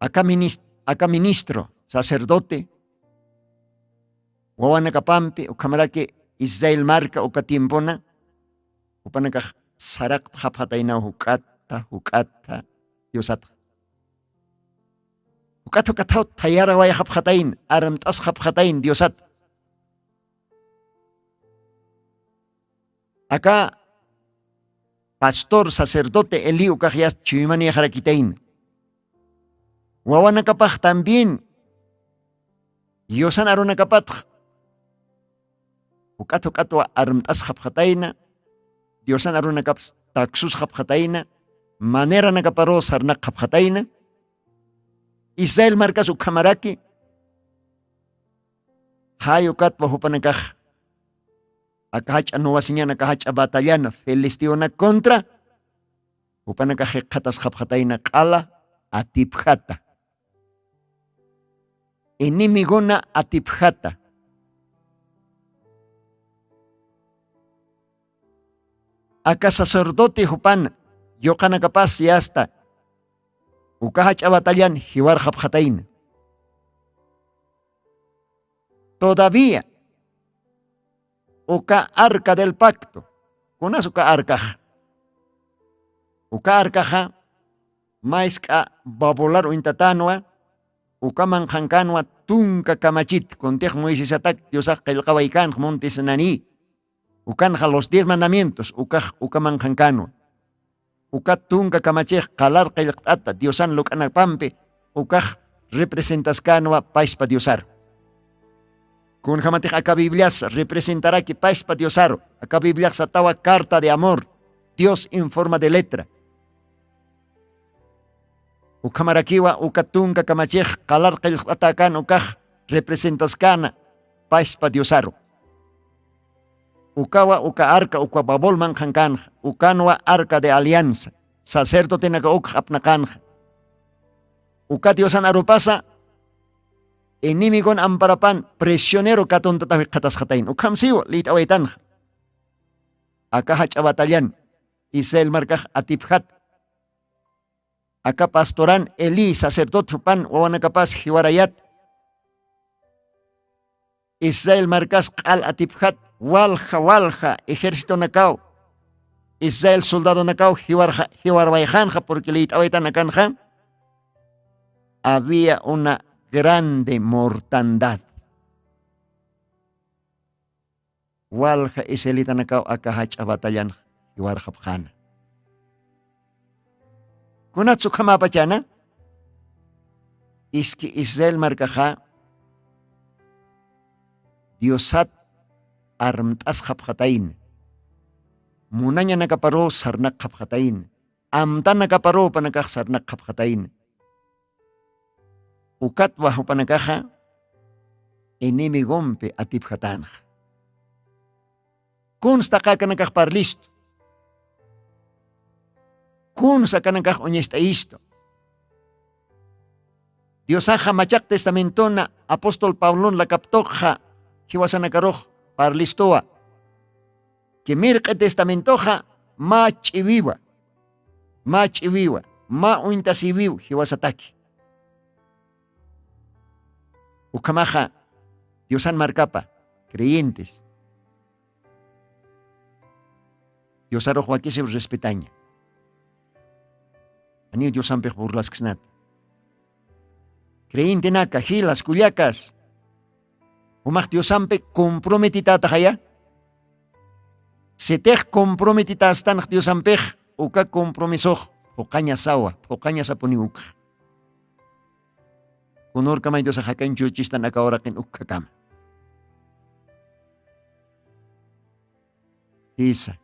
Aka minis- aka ministro sacerdote wawanakapampi ukhamaraki israel marka uka tiempona jupanakax saraqtxapxataynaw juk'atta juk'atta diosatxa. Juk'at juk'athaw thayarawayxapxatayna armt'asxapxatayna diosata. Aka pastor sacerdote eli ukax yasta chuymanïxarakitayna. Wawanakapax también yusan arunakapatx juk'at juk'atwa armt'asxapxatayna. Diosan arunakapas taksusxapxatayna. Maneranakaparuw sarnaqxapxatayna. Israel markas ukhamaraki jay ukatwa jupanakax aka jach'a nuwasiñan aka jach'a batallan filisteonak contra jupanakax jikxatasxapxatayna q'ala atipjata. Inimiguna atipjata. Aka sacerdote jupan yuqanakapas yasta uka jach'a batallan jiwarxapxatayna. Todavía uka arca del pacto. Kunas uka arcaxa? Uka arcaxa maysk'a babular uñtatanwa. Uka manqhankanwa tunka kamachit kuntix moisesatak diosax qillqawaykanx munti sinani. Ukanxa los diez mandamientos ukax uka manqhankanwa. Uka tunka kamachix qalar qillqt'ata diosan luk'anapampi ukax representaskanwa paspa diosaru. Kunjamatix aka biblias representaraki paspa diosaru. Aka bibliax satawa carta de amor, dios en forma de letra. Ukhamarakiwa uka tunka kamachix qalar qillqt'atakan ukax representaskana paspa diosaru. Ukawa uka arca uka babol manqhankanxa ukanwa arca de alianza. Sacerdotenaka ukx apnaqanxa uka diosan arupasa enemigon amparapan prisionero katuntatax wikxatasxatayn ukhamsiwa lït'awaytanxa. Aka jach'a batallan israel markax atipjat. Aka pastoran eli sacerdote jupan wawanakapas jiwarayat. Israel markas q'al atipjat walja walja ejercitonakaw israel soldadonakaw jiwarwayxanxa purqui liyt'awaytanakanxa. Había una grande mortandad. Walja israelitanakaw aka jach'a batallanxa jiwarxapxana. Kunatsu ukhamäpachana? Iski israel markaxa diosat armt'asxapxatayna. Munañanakaparuw sarnaqxapxatayna. Amtanakaparuw panakax sarnaqxapxatayna. Ukatwa jupanakaxa enemigompi atipjatanxa. Kunstaqa akanakax parlistu? Kunsa akanakax uñast'ayistu? Diosaxa machaq testamentona apóstol pablon lakaptuqxa jiwasanakarux parlistuwa. Kimirq'i testamentoxa mä ch'iwiwa mä ch'iwiwa mä uñtasiwiw jiwasataki. Ukhamaxa diosan markapa creyentes diosarux wakisiw respetaña. Aniw diosampix burlasksnata. Creyentenaka jilas kullakas jumax diosampi comprometitataxaya. Sitix comprometitastanx diosampix uka compromisox Phuqañasawa, phuqañasapuniw ukxa. Kunurkamay diosax jakañchuchistan aka uraqin ukkakama. Jisa.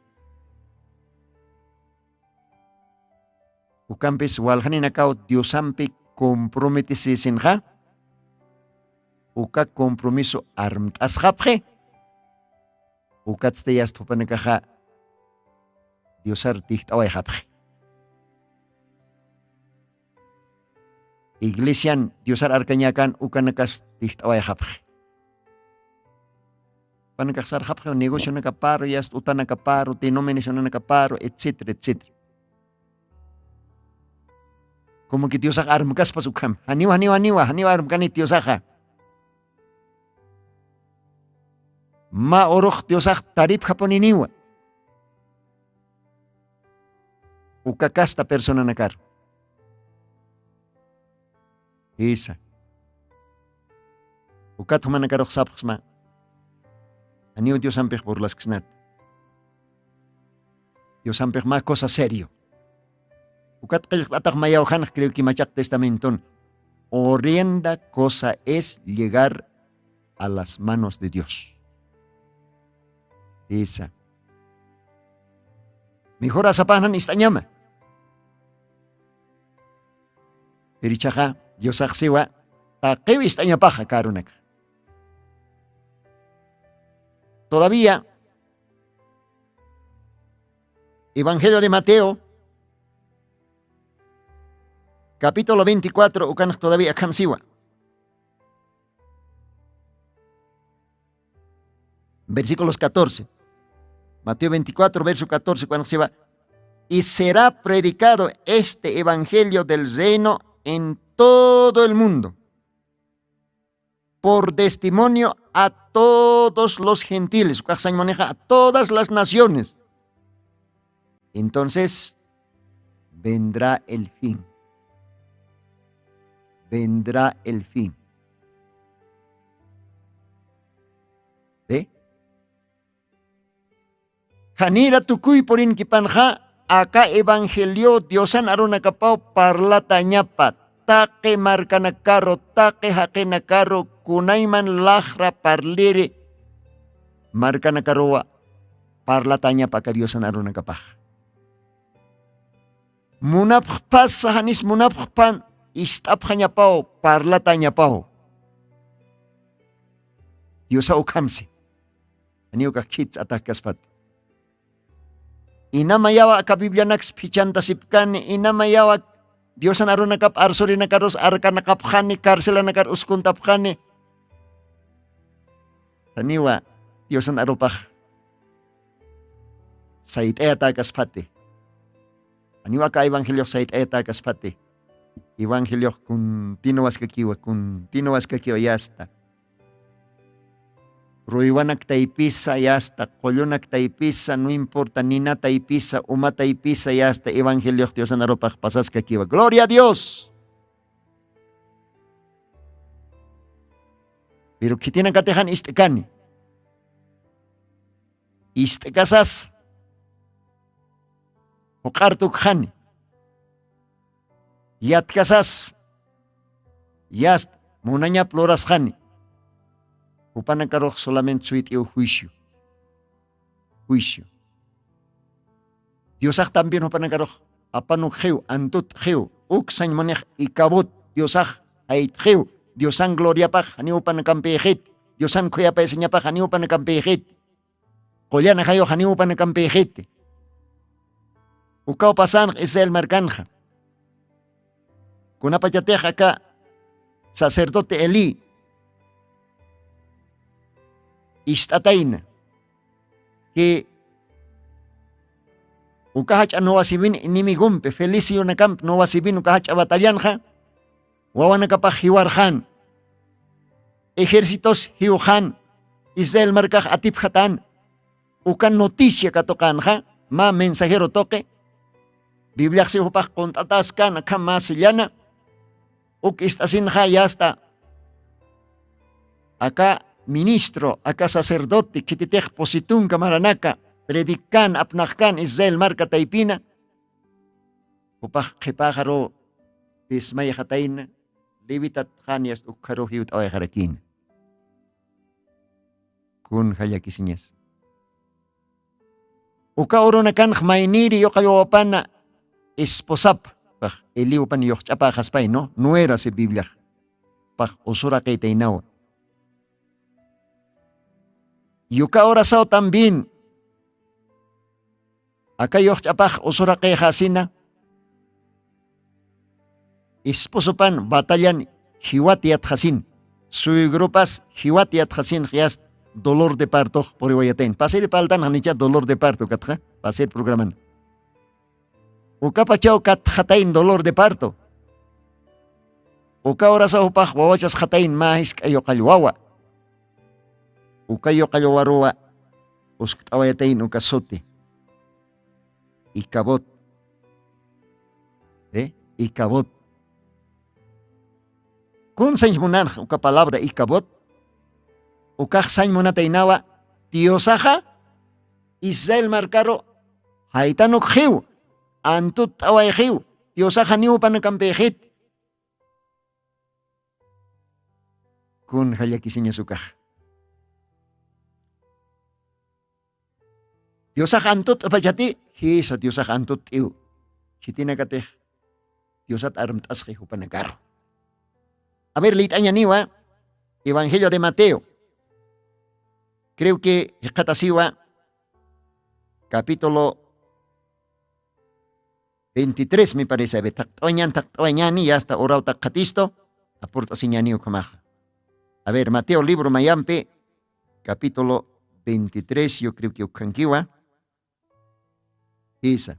Ukampis waljaninakaw diosampi comprometesisinxa, uka compromiso armt'asxapxi. Ukatsti yasthupanakaxa diosar tijt'awayxapxi. Iglesian diosar arkañakan ukanakas tijt'awayxapxi. Panakaxsarxapxi negocionakaparu yast'utanakaparu denominacionanakaparu etcetera etcetera. Como que diosax armkaspas ukham janiwa janiwa janiwa janiwa armkani diosaxa. Ma urux diosax taripjapuniniwa. Uka kasta personanakar jisa. Ukat jumanakarux sapxsma. Janiw diosampix burlasksnat. Diosampix mä cosa serio. Ukat qillqt'atax mayaw janx creo que machaq testamenton. Horrenda cosa es llegar a las manos de dios. Jisa. Mejor asapaxnan ist'añama. Pirichaxa diosaxsiwa taqiw ist'añapaxa karunaka. Todavía evangelio de mateo capítulo veinticuatro ukanx todavía akhamsiwa. Versículos catorce. Mateo veinticuatro verso catorce cuando se va, y será predicado este evangelio del reino en todo el mundo por testimonio a todos los gentiles, a todas las naciones. Entonces vendrá el fin. Vendrá el fin. ¿Ve? Janira tukuy purinkipanxa aka evangelio diosan arunakapaw parlatañapa taqi markanakaru taqi jaqinakaru kunayman laxra parliri markanakaruwa parlatañapa aka diosan arunakapax. Munapxpasa janis munapxpan ist'apxañapaw parlatañapaw. Diosa ukhamsi janiw kax khits atakkaspati. Inamayawa aka biblianaks phichhantasipkani inamayawa diosan arunakap arsurinakarus arkanakapxani carcelanakar uskuntapxani. Janiwa diosan arupax sayt'ayatäkaspati. Janiwa aka evangeliox sayt'ayatäkaspati. Evangeliox continuaskakiwa continuaskakiwa yasta. Ruywanak taypisa yasta qullunak taypisa no importa nina taypisa uma taypisa yasta evangeliox diosan arupax pasaskakiwa gloria a dios. Pero khitinakatixan ist'kani ist'kasas juq'ar tukxani. Yatkasas yast munañap lurasxani. Jupanakarux solament suyt'iw juicio. Juicio. Diosax también jupanakarux apanukxiw antutxiw uksañ munix ikabut diosax jaytxiw. Diosan gloriapax janiw jupanakampïxit. Diosan khuyapayasiñapax janiw jupanakampïxit. Qullana jayux janiw jupanakampïxiti. Ukaw pasanx israel markanxa kunapachatix aka sacerdote elí ist'atayna ki uka jach'a nuwasibin inimigumpi felicionakampi nuwasibin uka jach'a batallanxa wawanakapax jiwarxan. Ejercitos jiwxan israel markax atipxatan. Uka noticia katuqanxa mä mensajero tuqi bibliaxsi jupax qunt'ataskan akham mä sellana uk ist'asinxa yasta aka ministro aka sacerdote khititix pusitunka maranaka predican apnaxkan israel marka taypina. Jupax qhipaxaru dismayxatayna, levitat qaniyast ukkharu jiwt'awayxarakina. Kun jallakisiñas? Uka urunakanx mayniri yuqallwawapana esposapa pax eliupan yuxch'apaxaspay no nuera si bibliax pax usuraqitaynawa. Yuka urasaw también aka yuxch'apax usuraqixasina esposopan batallan jiwat yatxasin, suygrupas jiwat yatxasin qiyast dolor de partox puriwayatain pasiri paltan janicha dolor de parto katxa pasir programan. Ukapachaw katxatain dolor de parto. Uka urasaw jupax wawachasxatain mä jisk'a yuqallwawa. Uka yuqallwawaruwa uskt'awayatayin uka suti ikabot. Ikabot. Kun sañ munanx uka palabra ikabot? Ukax sañ munataynawa diosaxa israel markaru jaytanukxiw antut t'awayxiw diosaxa niwpanakampixit. Kun jallakisiñas ukax? Diosax antut t'upachati jisa diosax antut t'iw. Khitinakatix diosat armt'asqi jupanakaru. A ver liyt'añaniwa evangelio de mateo, creo que jiqatasiwa capítulo veintitrés me parece a ver taqt'awañan taqt'awañani yasta urawta qhatistu. Apurt'asiñani ukhamaxa. A ver mateo libro mayampi capítulo veintitrés yo creo que ukhankiwa. Isa.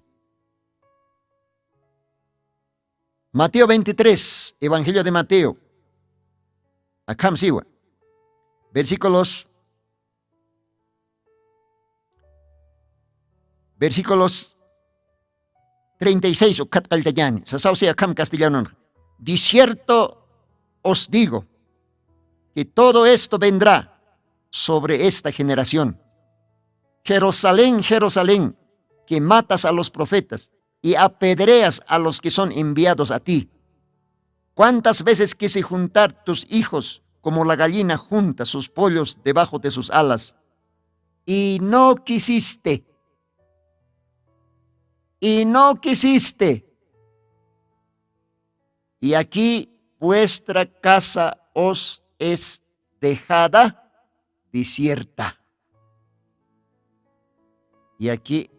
Mateo veintitrés evangelio de mateo. Akham siwa versículos versículos treinta y seis ukhat qalltañani sasaw si akham castellanonxa. Disierto os digo que todo esto vendrá sobre esta generación. Jerusalén jerusalén, que matas a los profetas y apedreas a los que son enviados a ti. Cuántas veces quise juntar tus hijos como la gallina junta sus pollos debajo de sus alas, y no quisiste. Y no quisiste. Y aquí vuestra casa os es dejada desierta. Y aquí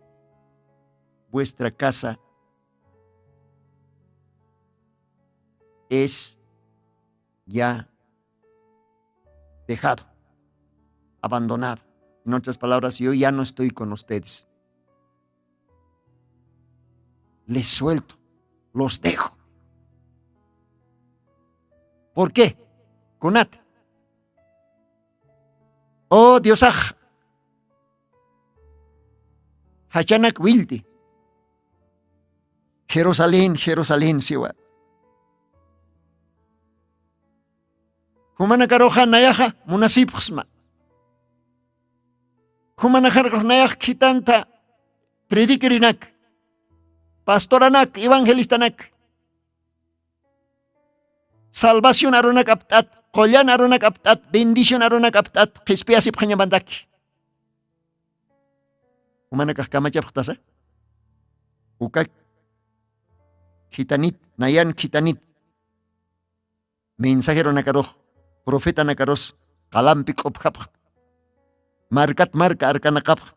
vuestra casa es ya dejado, abandonado. En otras palabras yo ya no estoy con ustedes. Les suelto, los dejo. ¿Por qué? Kunat? Oh diosax jachanak willti. Jerusalén jerusalén siwa. Jumanakaruxa nayaxa munasipxsma. Jumanakarux nayax khitanta predikirinak, pastoranak, evangelistanak, salvación arunak apt'at, qullan arunak apt'at, bendición arunak apt'at qhispiyasipxañamantaki. Jumanakax kamachapxtasa? Uka khitanit, nayan khitanit mensajeronakarux, profetanakarus qalampi k'upxapxt, markat marka arkanaqapxt,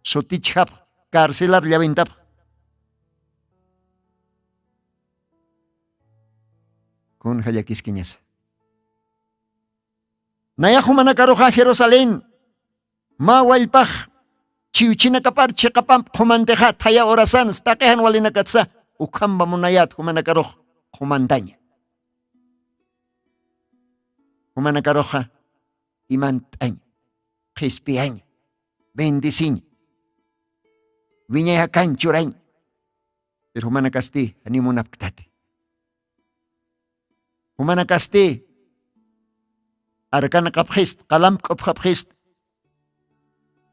sutichjapxt, carcelar llawintapxt. Kunja llakiskiñasa? Nayax jumanakaruxa jerusalén mä wallpax chiwchinakapar chiqapamp qhumantixa thaya urasansa taqi jan walinakatsa, ukhamba munayät jumanakarux qhumantaña. Jumanakaruxa imant'aña, qhispiyaña, bendeciña, wiñay jakañ churaña. Pero jumanakasti janiw munapktati. Jumanakasti arkanaqapxist, qalamp k'upxapxist.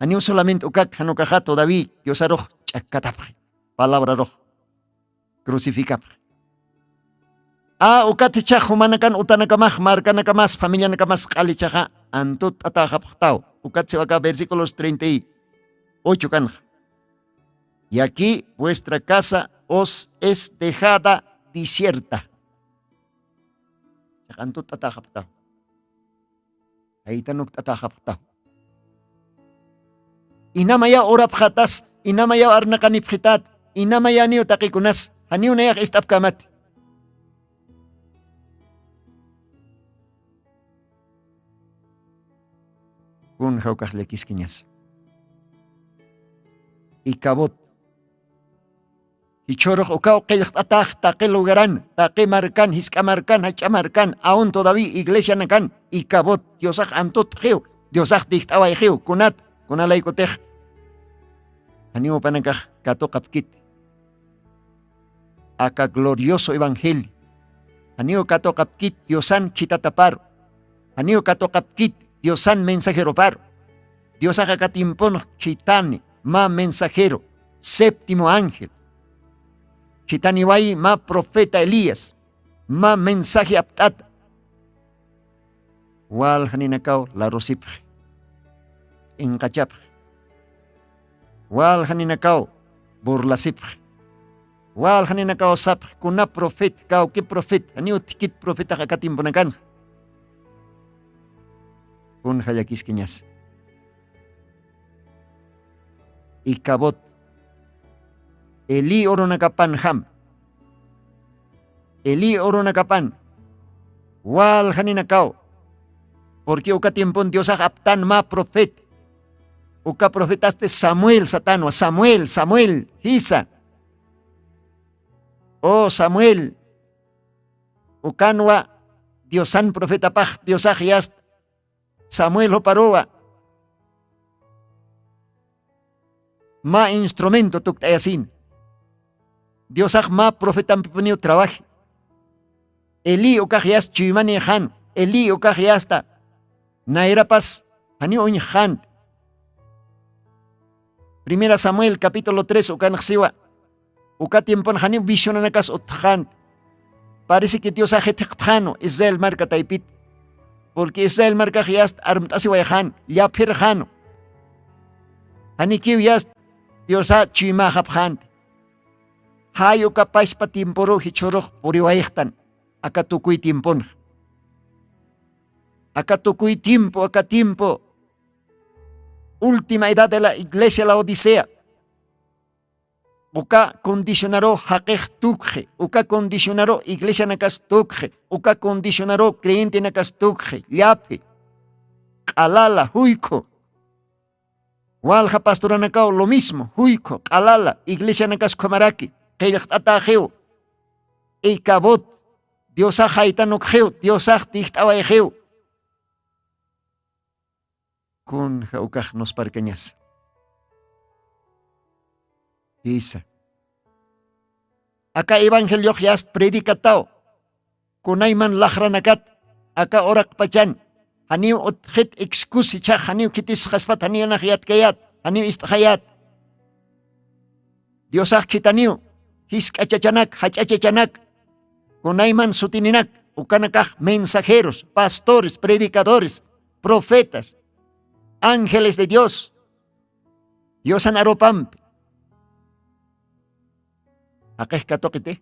Janiw solament ukak janukaxa todaví diosarux ch'akkatapxi, palabrarux. Crucificapxi. A ukat jichhax jumanakan utanakamas markanakamas familianakamas q'alichaxa antut t'ataxapxtaw. Ukat siwaka versículos treinta y ocho kanxa. Y aquí vuestra casa os es dejada desierta. Chax antut t'ataxapxtaw. Jaytan ukt'ataxapxtaw. Inamayaw urapxatas, inamayaw arnaqanipxitat, inamayaniw taqikunas janiw nayax ist'apkamat. Kun jawkax llakiskiñas. Ikabot. Jichhurux ukaw qillqt'atax taqi lugaran taqi markan jisk'a markan jach'a markan aun todaví iglesianakan ikabot. Diosax antut'xiw. Diosax dijt'awayxiw kunat kunalaykutix janiw upanakax katuqapkit. Aka glorioso evangelio janiw katuqapkit diosan khitataparu. Janiw katuqapkit diosan mensajeroparu. Diosax aka tiemponx khitani mä mensajero séptimo ángel. Khitaniway mä profeta elías mä mensaje apt'ata. Waljaninakaw larusipxi. Inqachapxi. Waljaninakaw burlasipxi. Waljaninakaw sapxi kuna profeta kawki profeta janiw thikit profetax aka tiemponakanxa. Kun jallakiskiñas. Ikabot. Eli urunakapan jam. Eli urunakapan waljaninakaw. Purqui uka tiempon diosax aptan mä profeta. Uka profetasti samuel satanwa samuel samuel jisa. O samuel. Ukanwa diosan profetapax diosax yasta. Samuel juparuwa mä instrumento tukt'ayasina. Diosax mä profetampipuniw trawaji. Elí ukax yasta chuymanïxan. Elí ukax yasta nayrapas janiw uñjxanti. Primera samuel capítulo tres ukanxsiwa. Uka tiempon janiw visionanakas utxxanti. Parece que diosax jithiqtxanu israel marka taypit. Purqui israel markax yasta armt'asiwayxan llaphirxanu. Janikiw yasta diosa chuymaxapxanti. Jay uka pachpa tiemporu jichhurux puriwayxtan. Aka tukuy tiemponxa. Aka tukuy tiempo aka tiempo. Última edad de la iglesia laodicea. Uka condicionaru jaqix tukxi uka condicionaru iglesianakas tukxi uka condicionaru creyentenakas tukxi llaphi. Q'alala juykhu. Walja pastoranakaw lo mismo juykhu q'alala iglesianakas khumaraki. Qillqt'ataxiw. Ikabot. Diosax jaytanukxiw diosax dijt'awayxiw. Kunja ukax nusparkañasa. Jisa. Aka evangeliox yast predicataw. Kunayman laxranakat aka uraqpachan janiw utxit excus jichhax janiw khitisxaspat janiw nax yatkayat janiw ist'xayat. Diosax khitaniw jisk'a chachanak jach'a chachanak kunayman sutininak ukanakax mensajeros pastores predicadores profetas ángeles de dios. Diosan arupampi jaqix katuqiti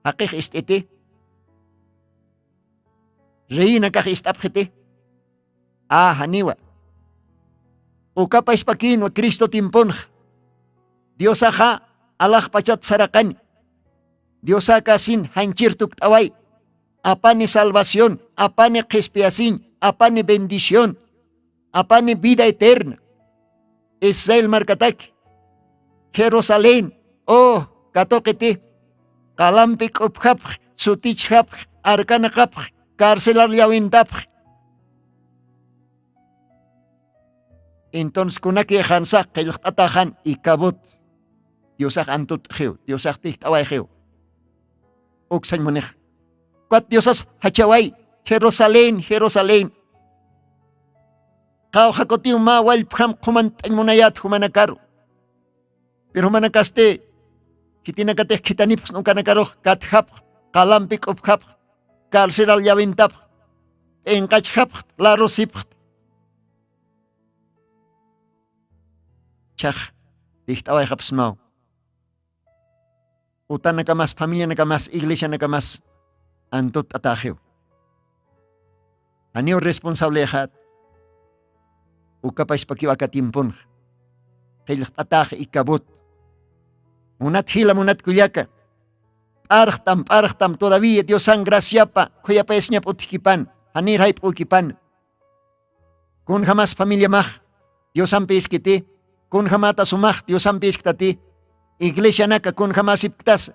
jaqix ist'iti reyinakax ist'apxiti. Ajaniwa. Ukapashpakinwa cristo timpunxa diosaxa alaxpachat saraqani. Diosakasin janchir tukt'away apani salvación apani qhispiyasiñ apani bendición apani vida eterna. Israel markataki jerusalén o katuqiti qalampi k'upjapxi sutichjapxi arkanaqapxi carcelar llawintapxi. Entonces kunaki jansax qillqt'ataxan ikabut diosax antut'xiw diosax tijt'awayxiw. Uksañ munix ukat diosas jachaway jerusalén jerusalén. Qawxakutiw mä wallpjam qhumant'añ munayät jumanakaru. Pero jumanakasti Khitinakatix khitanipxsna ukanakarux katjapxt, qalampi k'upjapxt, carceral llawintapxt, p'inqachjapxt, larusipxt. Chax dijt'awayxapsmaw. Utanakamas familianakamas iglesianakamas antut'ataxiw. Janiw responsablexa. Ukapashpakiw aka tiemponxa qillqt'atax ikabut. Munat jila munat kullaka, p'arxtam p'arxtam todavía diosan graciapa khuyapayasiñap utjkipan. Janir jayp'ukipana. Kunjamas familiamax diosampiskiti? Kunjamata sumax diosampisktati? Iglesianaka kunjamasipktasa?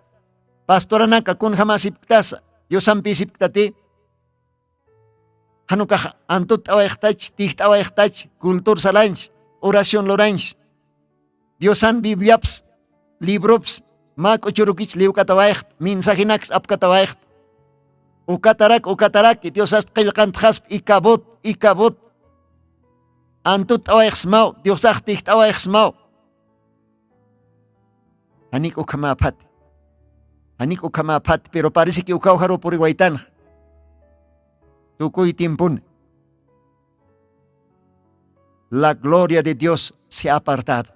Pastoranaka kunjamasipktasa? Diosampisipktati? Janukax antut t'awayxtach tijt'awayxtach cultur salanch, oración luranch. Diosan bibliaps librops mä k'uchurukich liwkatawayxt, mensajinaks apkatawayxt. Ukatarak ukatarak diosast qillqantxasp ikabut ikabut. Antut t'awayxsmaw diosax tijt'awayxsmaw. Janik ukhamäphat. Janik ukhamäphat pero parisiki ukhawjaru puriwaytanx. Tukuy timpun la gloria de dios se ha apartado.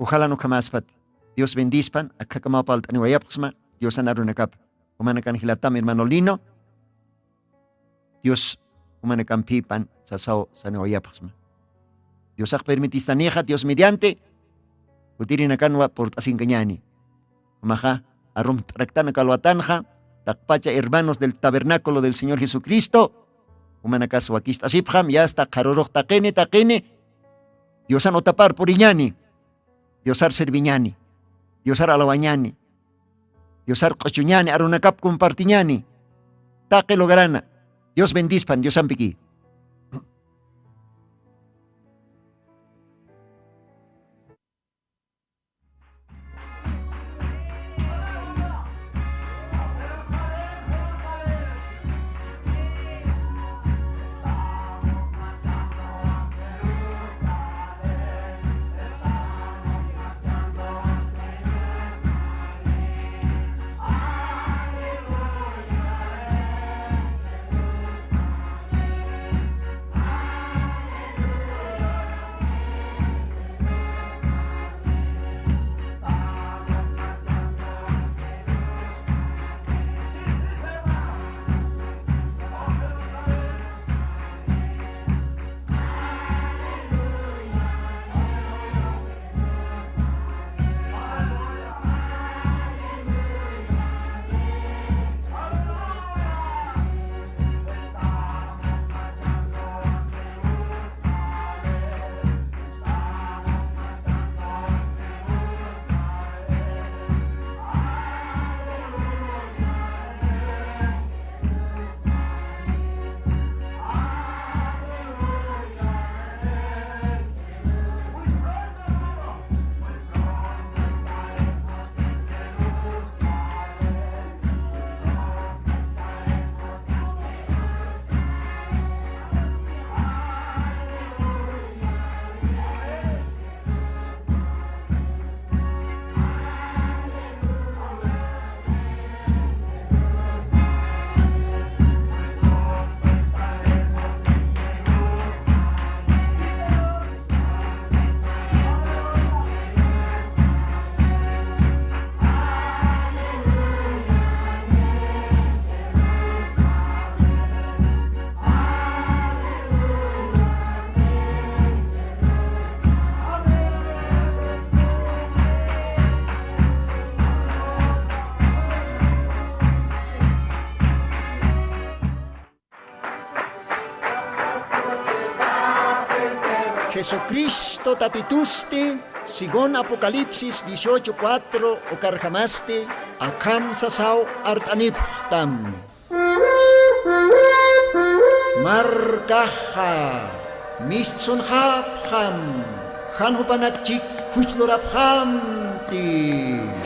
Ujalan ukhamäspat. Dios bendispan. Akhakamawpa alt'aniwayapxsma. Diosan arunakapa. Umanakan jilatam hermano lino. Dios umanakamphipan sasaw saniwayapxsma. Diosax permitistanixa dios mediante jutirinakanwa purt'asinkañani. Umaxa arumt'araktan kalwatanxa taqpacha hermanos del tabernáculo del señor jesucristo. Umanakas wakist'asipxam yasta qharurux taqini taqini. Diosan utapar puriñani. Diosar serviñani. Diosar alawañani. Diosar q'uchuñani arunakap compartiñani. Taqi lugarana. Dios bendispan diosampiki. Jesucristo tatitusti según apocalipsis dieciocho cuatro ukarjamasti akham sasaw art'anipxtam. Markaxa mistsunxapxam jan jupanakchik juchlurapxamti.